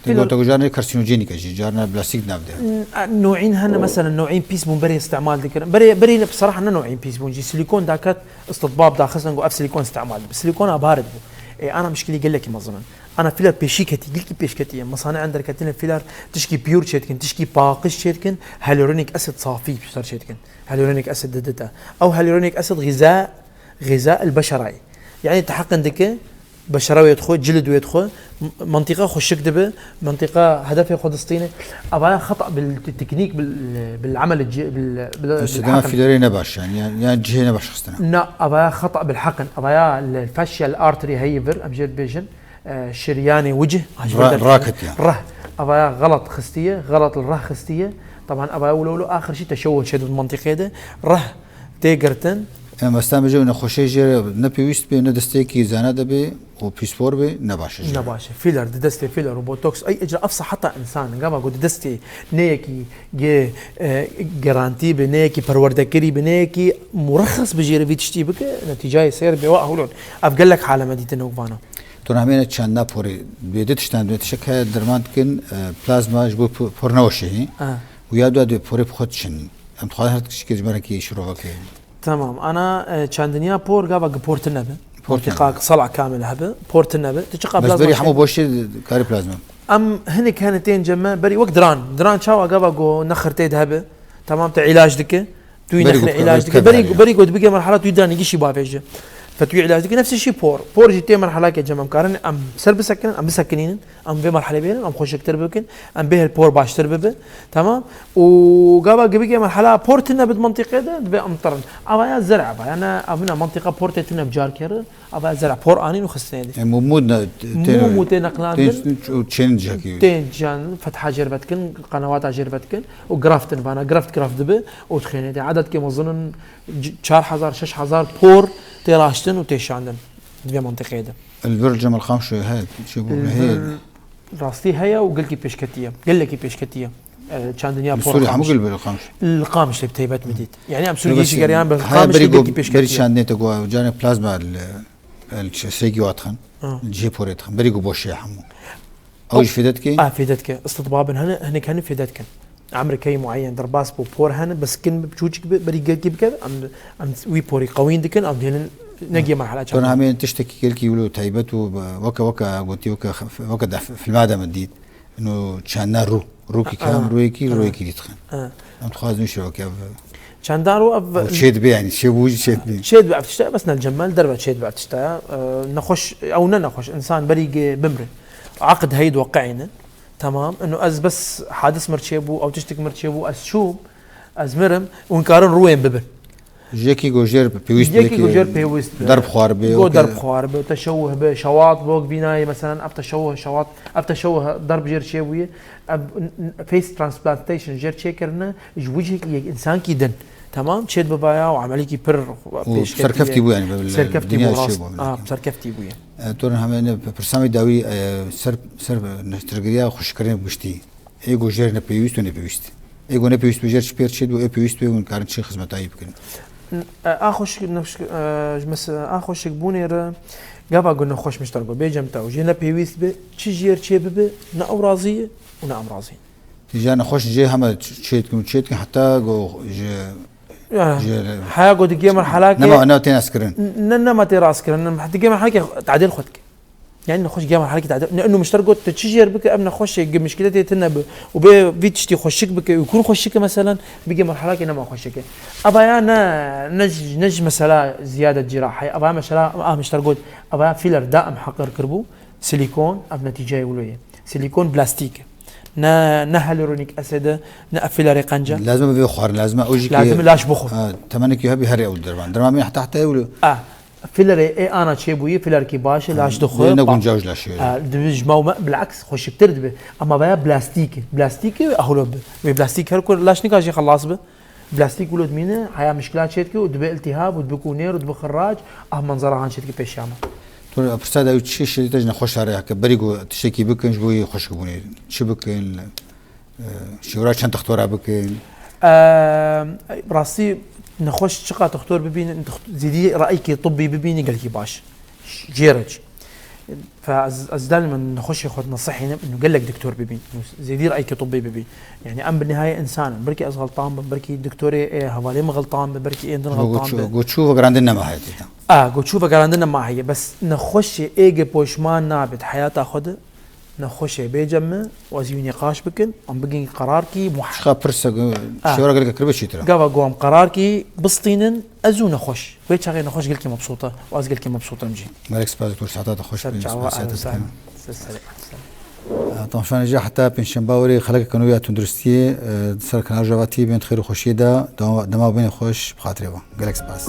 Te Fîler got, te got carna karsînojenîk e jî, carna plastik nav de. N-, a, noîn hene, mesela noîn pîs bûn berê îstimal dikirin. Berê, berê ne, bseraha ne noîn pîs bûn jî. Silîkon daket, istitbab daxistin ku ev silîkon îstimal dibe. Silîkona barid bû. E, ana mişkilî gelekî mezin in. Ana fîler pêşî ketî, gilkî pêş ketî ye. Mesanîan derketine fîler tişkî pîyor çêdikin, tişkî paqij çêdikin, hyaluronic acid safî ser çêdikin. Hyaluronic acid didite. Ew hyaluronic acid xiza, xiza el beşera ye. Yani teheqin dike, beşera wê dixwe, cilid wê dixwe, m-, mentiqa xweşik dibe, mentiqa hedefê xwe distîne. Evaya xeta bil te-, teknîk, bil, bil emel, bil, bil, bil Estedana heqin. Fîlerê ne baş yani, yani, yani cihê ne baş xistine. Na, evaya xeta bil heqin. Evaya li facial artery heye vir, em jê dibêjin. E, şiryanê wicih, ha, ji Ra-, vir derketiye. Raket ya. Reh. Evaya xelet xistiye, xelet li reh xistiye. Taban evaya wilo wilo axir jî teşewuh çêdibe mentiqê de. Reh tê girtin. Em estan bêje nexweşê jê re ne pêwîst bê, ne destêkî zana de bê û pîspor bê, ne baş e jê re. Ne baş e. Fîler, di destê fîler û botoks, ey, ecra ev seheta însan, gava ku di destê neyekî ge-, e, gerantî be, neyekî perwerdekirî be, neyekî murexes bi jê re vî tiştî bike, netîcayê seyr bê, wa hûlon. Ev gelek hale me dîtin wek vana. Tu namêne çandina porê, bê di tiştan, bê tiştek heye derman dikin, e, plazma ji bo po-, por neweşehî. Ha. Û ya dua dê porê bi xwe diçin. Em dixwazin her tiştekê ji me re kî şirovekê. Tamam. Ana, e, çandiniya por gava gi por tine be. Por tine Mentiqa be. Sala kamil hebe. Por tine be. Tu çiqa Bes plazma berî çi- hemû boşê karê plazma. Em hinek hene tên cem me, berî wek diran. Diran çawa gava go nexir tê de hebe. Tamam, te îlac dike. Tu yî Berî nexirê got, îlac berî dike. Berî, berî got bige merhala tu yî diranî gişî bavêje. Fe tu yî îlac dike. Nefsê şî por. Por jî tê merhala ke cem em karin. Em ser bisekinin, em bisekinînin. Em vê merhelê bêrin, em xweşiktir bikin. Em bêhel por baştir bibe. Tamam? Û gava gibike merhala por tine bit mentiqê de, divê em tirin. Ava ya zer'a va. Yani, evina mentiqa por tê tine bi car kere. Ava zer'a por anîn û xistinê de. E, mû mû ne, te-, Mû mû tê neqlandin. Tê û çên cihekî. Tên can fetha jêr vedikin, qenewata jêr vedikin û graftin vana, graft graft dibe û dixêne de. Edetkê mezin in, c-, çar hezar, şeş hezar por tê raştin û tê şandin. Divê mentiqê de. Li vir Cemal Xamşoyê heye, çi bû, Li heye. vir rastî heye û gelkî pêşketî ye. Gelekî pêşketî ye. e, çandiniya Li por Sûriyê hemû Qamişê. Gil bi li Qamişê. Li Qamişê bi taybet min dît. Yani em Sûriyê jî geriyan bi Qamişê berî gelkî pêşketiye. Berî çandinê te ku carê plazma li, li çi-, sêgî wa dixin. Ha. Li cihê porê dixin. Berî ku boşê hemû. Ew jî fêde dike? A, fêde dike. Istitbabin hene, hinek hene fêde dikin. Emrikeyî mueyen derbas bû, por hene, biskin bi, çûçik bi, berî gelkî bike, em, em wî porî qewîn dikin, em dihêlin negê merhala çavan. Hemê tiştekî gelkî wilo taybet û bi, weke, weke gotî, weke, weke def-, filma de min dît. Ino çanda rû, rûkî Ha. Kem, rûyekî, Ha. Rûyekî dî dixin. Ha. Em dixwazin wî şeveke ev. Çanda rû ev Ew çê dibe yani, çê bû jî çê dibe. Çê dibe ev tişta, bes ne cemel derve çê dibe ev tişta ya. Ee, nexweş, ew ne nexweş, insan berî ge bimre. Aqd heyî diweqeîne. Tamam. Ino ez bes hadis mir çêbû, ew tiştik mir çêbû, ez çûm, ez mirim, hûn karin rûyên bibin. Ji yekî ku jêr pêwîst be Yekî ku jêr pêwîst be. Derb xwar be, Go weke derb xwar be, teşewuh be, şewat, wek vînayê, meselen, ev teşewuh, şewat, ev teşewuh derb jêr çêbûye. Ev n-, n-, face transplantation jêr çêkirine, ji wicihekî yek însankî din. Tamam, çêt bibaya û emelîkî pir Û pêşketî serkeftî ye. Bû yani, bi Serkeftî dinya bû, çê rast. bû, Ah, belkî. Serkeftî bûye. E, tu heme ne pirsa me dawî, e, ser, ser neştirgiriya xweşkirinê giştî. Ê ku jêr ne pêwîst û nepêwîst. Ê ku nepêwîst be jêr çi pêr çêt û ê pêwîst be hûn karin çi xizmetayî bikin? N-, e, a xweşik, nexweşik, e, ji mes-, a xweşikbûnê re gava ku nexweş mişter ku bêcem te û jê nepêwîst be, çi jêr çê bibe, ne ew razî ye û ne em razî. Tî jî nexweş jê heme ç-, çê dikin û çê dikin heta ku ji Ya, Jê re- heya ku digê merhelakê Nema, nema tê naskirin. N-, ne, nema tê raskirin. Digê merhelakê tadil xwe dike. Yani nexweş digê merhelakê tadil. Ne, inu mişter got, tu çi jêr bike, ev nexweşê gi mişkiletê tine bi. Û bê vî tiştî xweşik bike, û kun xweşik e meselen, bigê merhelakê nema xweşik e. Eva ya ne, ne ji, ne ji mesela ziyade cirahe. Eva ya mesela, ah mişter got, eva ya filler daim heqir kiribû. Silikon, ev netîceyê wilo ye. Silikon plastîk e. Ne, ne hyaluronic acid e, ne ev filerê qenc e. Lazim e vê xwarin, lazim e ew jî ki Lazim e laş bixwe. Ha, temenekî hebî herê ew derman. Derman bî heta heta ew. A, filerê ê ana çêbûyî, filerkî baş e, laş dixwe. Ne, ne guncaw ji laşê. A, dibi ji me û me, bilaks xweşiktir dibe. Ama veya plastîk e. Plastîk e, ehlo bi. Vê plastîk her kur laş nika jî xelas bi. Plastîk wilo dimîne, heya mişkila çêdike û dibe iltihab û dibe kûnêr û dibe xirrac, ah menzera han çêdike pêşiya me. Tu pirsa de ew çi şidî te ji nexweşa re heke berî ku tiştekî bikin ji bo wî xweşikbûnê. Çi bikin? E, şêwra çend textora bikin? E, rastî nexweş çiqa textor bibînin, text-, zêdî rayekî tibbî bibînin gelkî baş. Jê re çi. Fe ez, ez daymen nexweşê xwe dinesihînim, inu gelek doktor bibîn, inu zêdî rayekî tibbî bibîn. Yani em bi nihayê însan in. Belkî ez xeltan bim, belkî doktorê, e, hevalê min xeltan be, belkî ên din Go, xeltan go be. Çû, go çû vegerandin nema heye tê de. A, go çû vegerandin nema heye. Bes nexweşê ê ge poşman nabe di heyata xwe de, nexweşê bêcem me, û ez yû nîqaş bikin, em bigin qerarkî muh- Çiqa pirse, go, A. Şêwra gelek kirbe çêtir e. Gava go em qerarkî bistînin, ez û nexweş. Wê çaxê nexweş gelkî mebsût e û ez gelkî mebsût im jî. Gelek spas doktor, saeta te xweş Ser bin, çawa, spas, spas, spas. Ser, ser, ser. Temaşevanê jî heta pêncşemba werê xelekeke nû ya tunduristiyê, e, ser Kanal Rojava T V bên di xêr û xweşiyê de, dema, dema bêne xweş bi xatirê we. Gelek spas.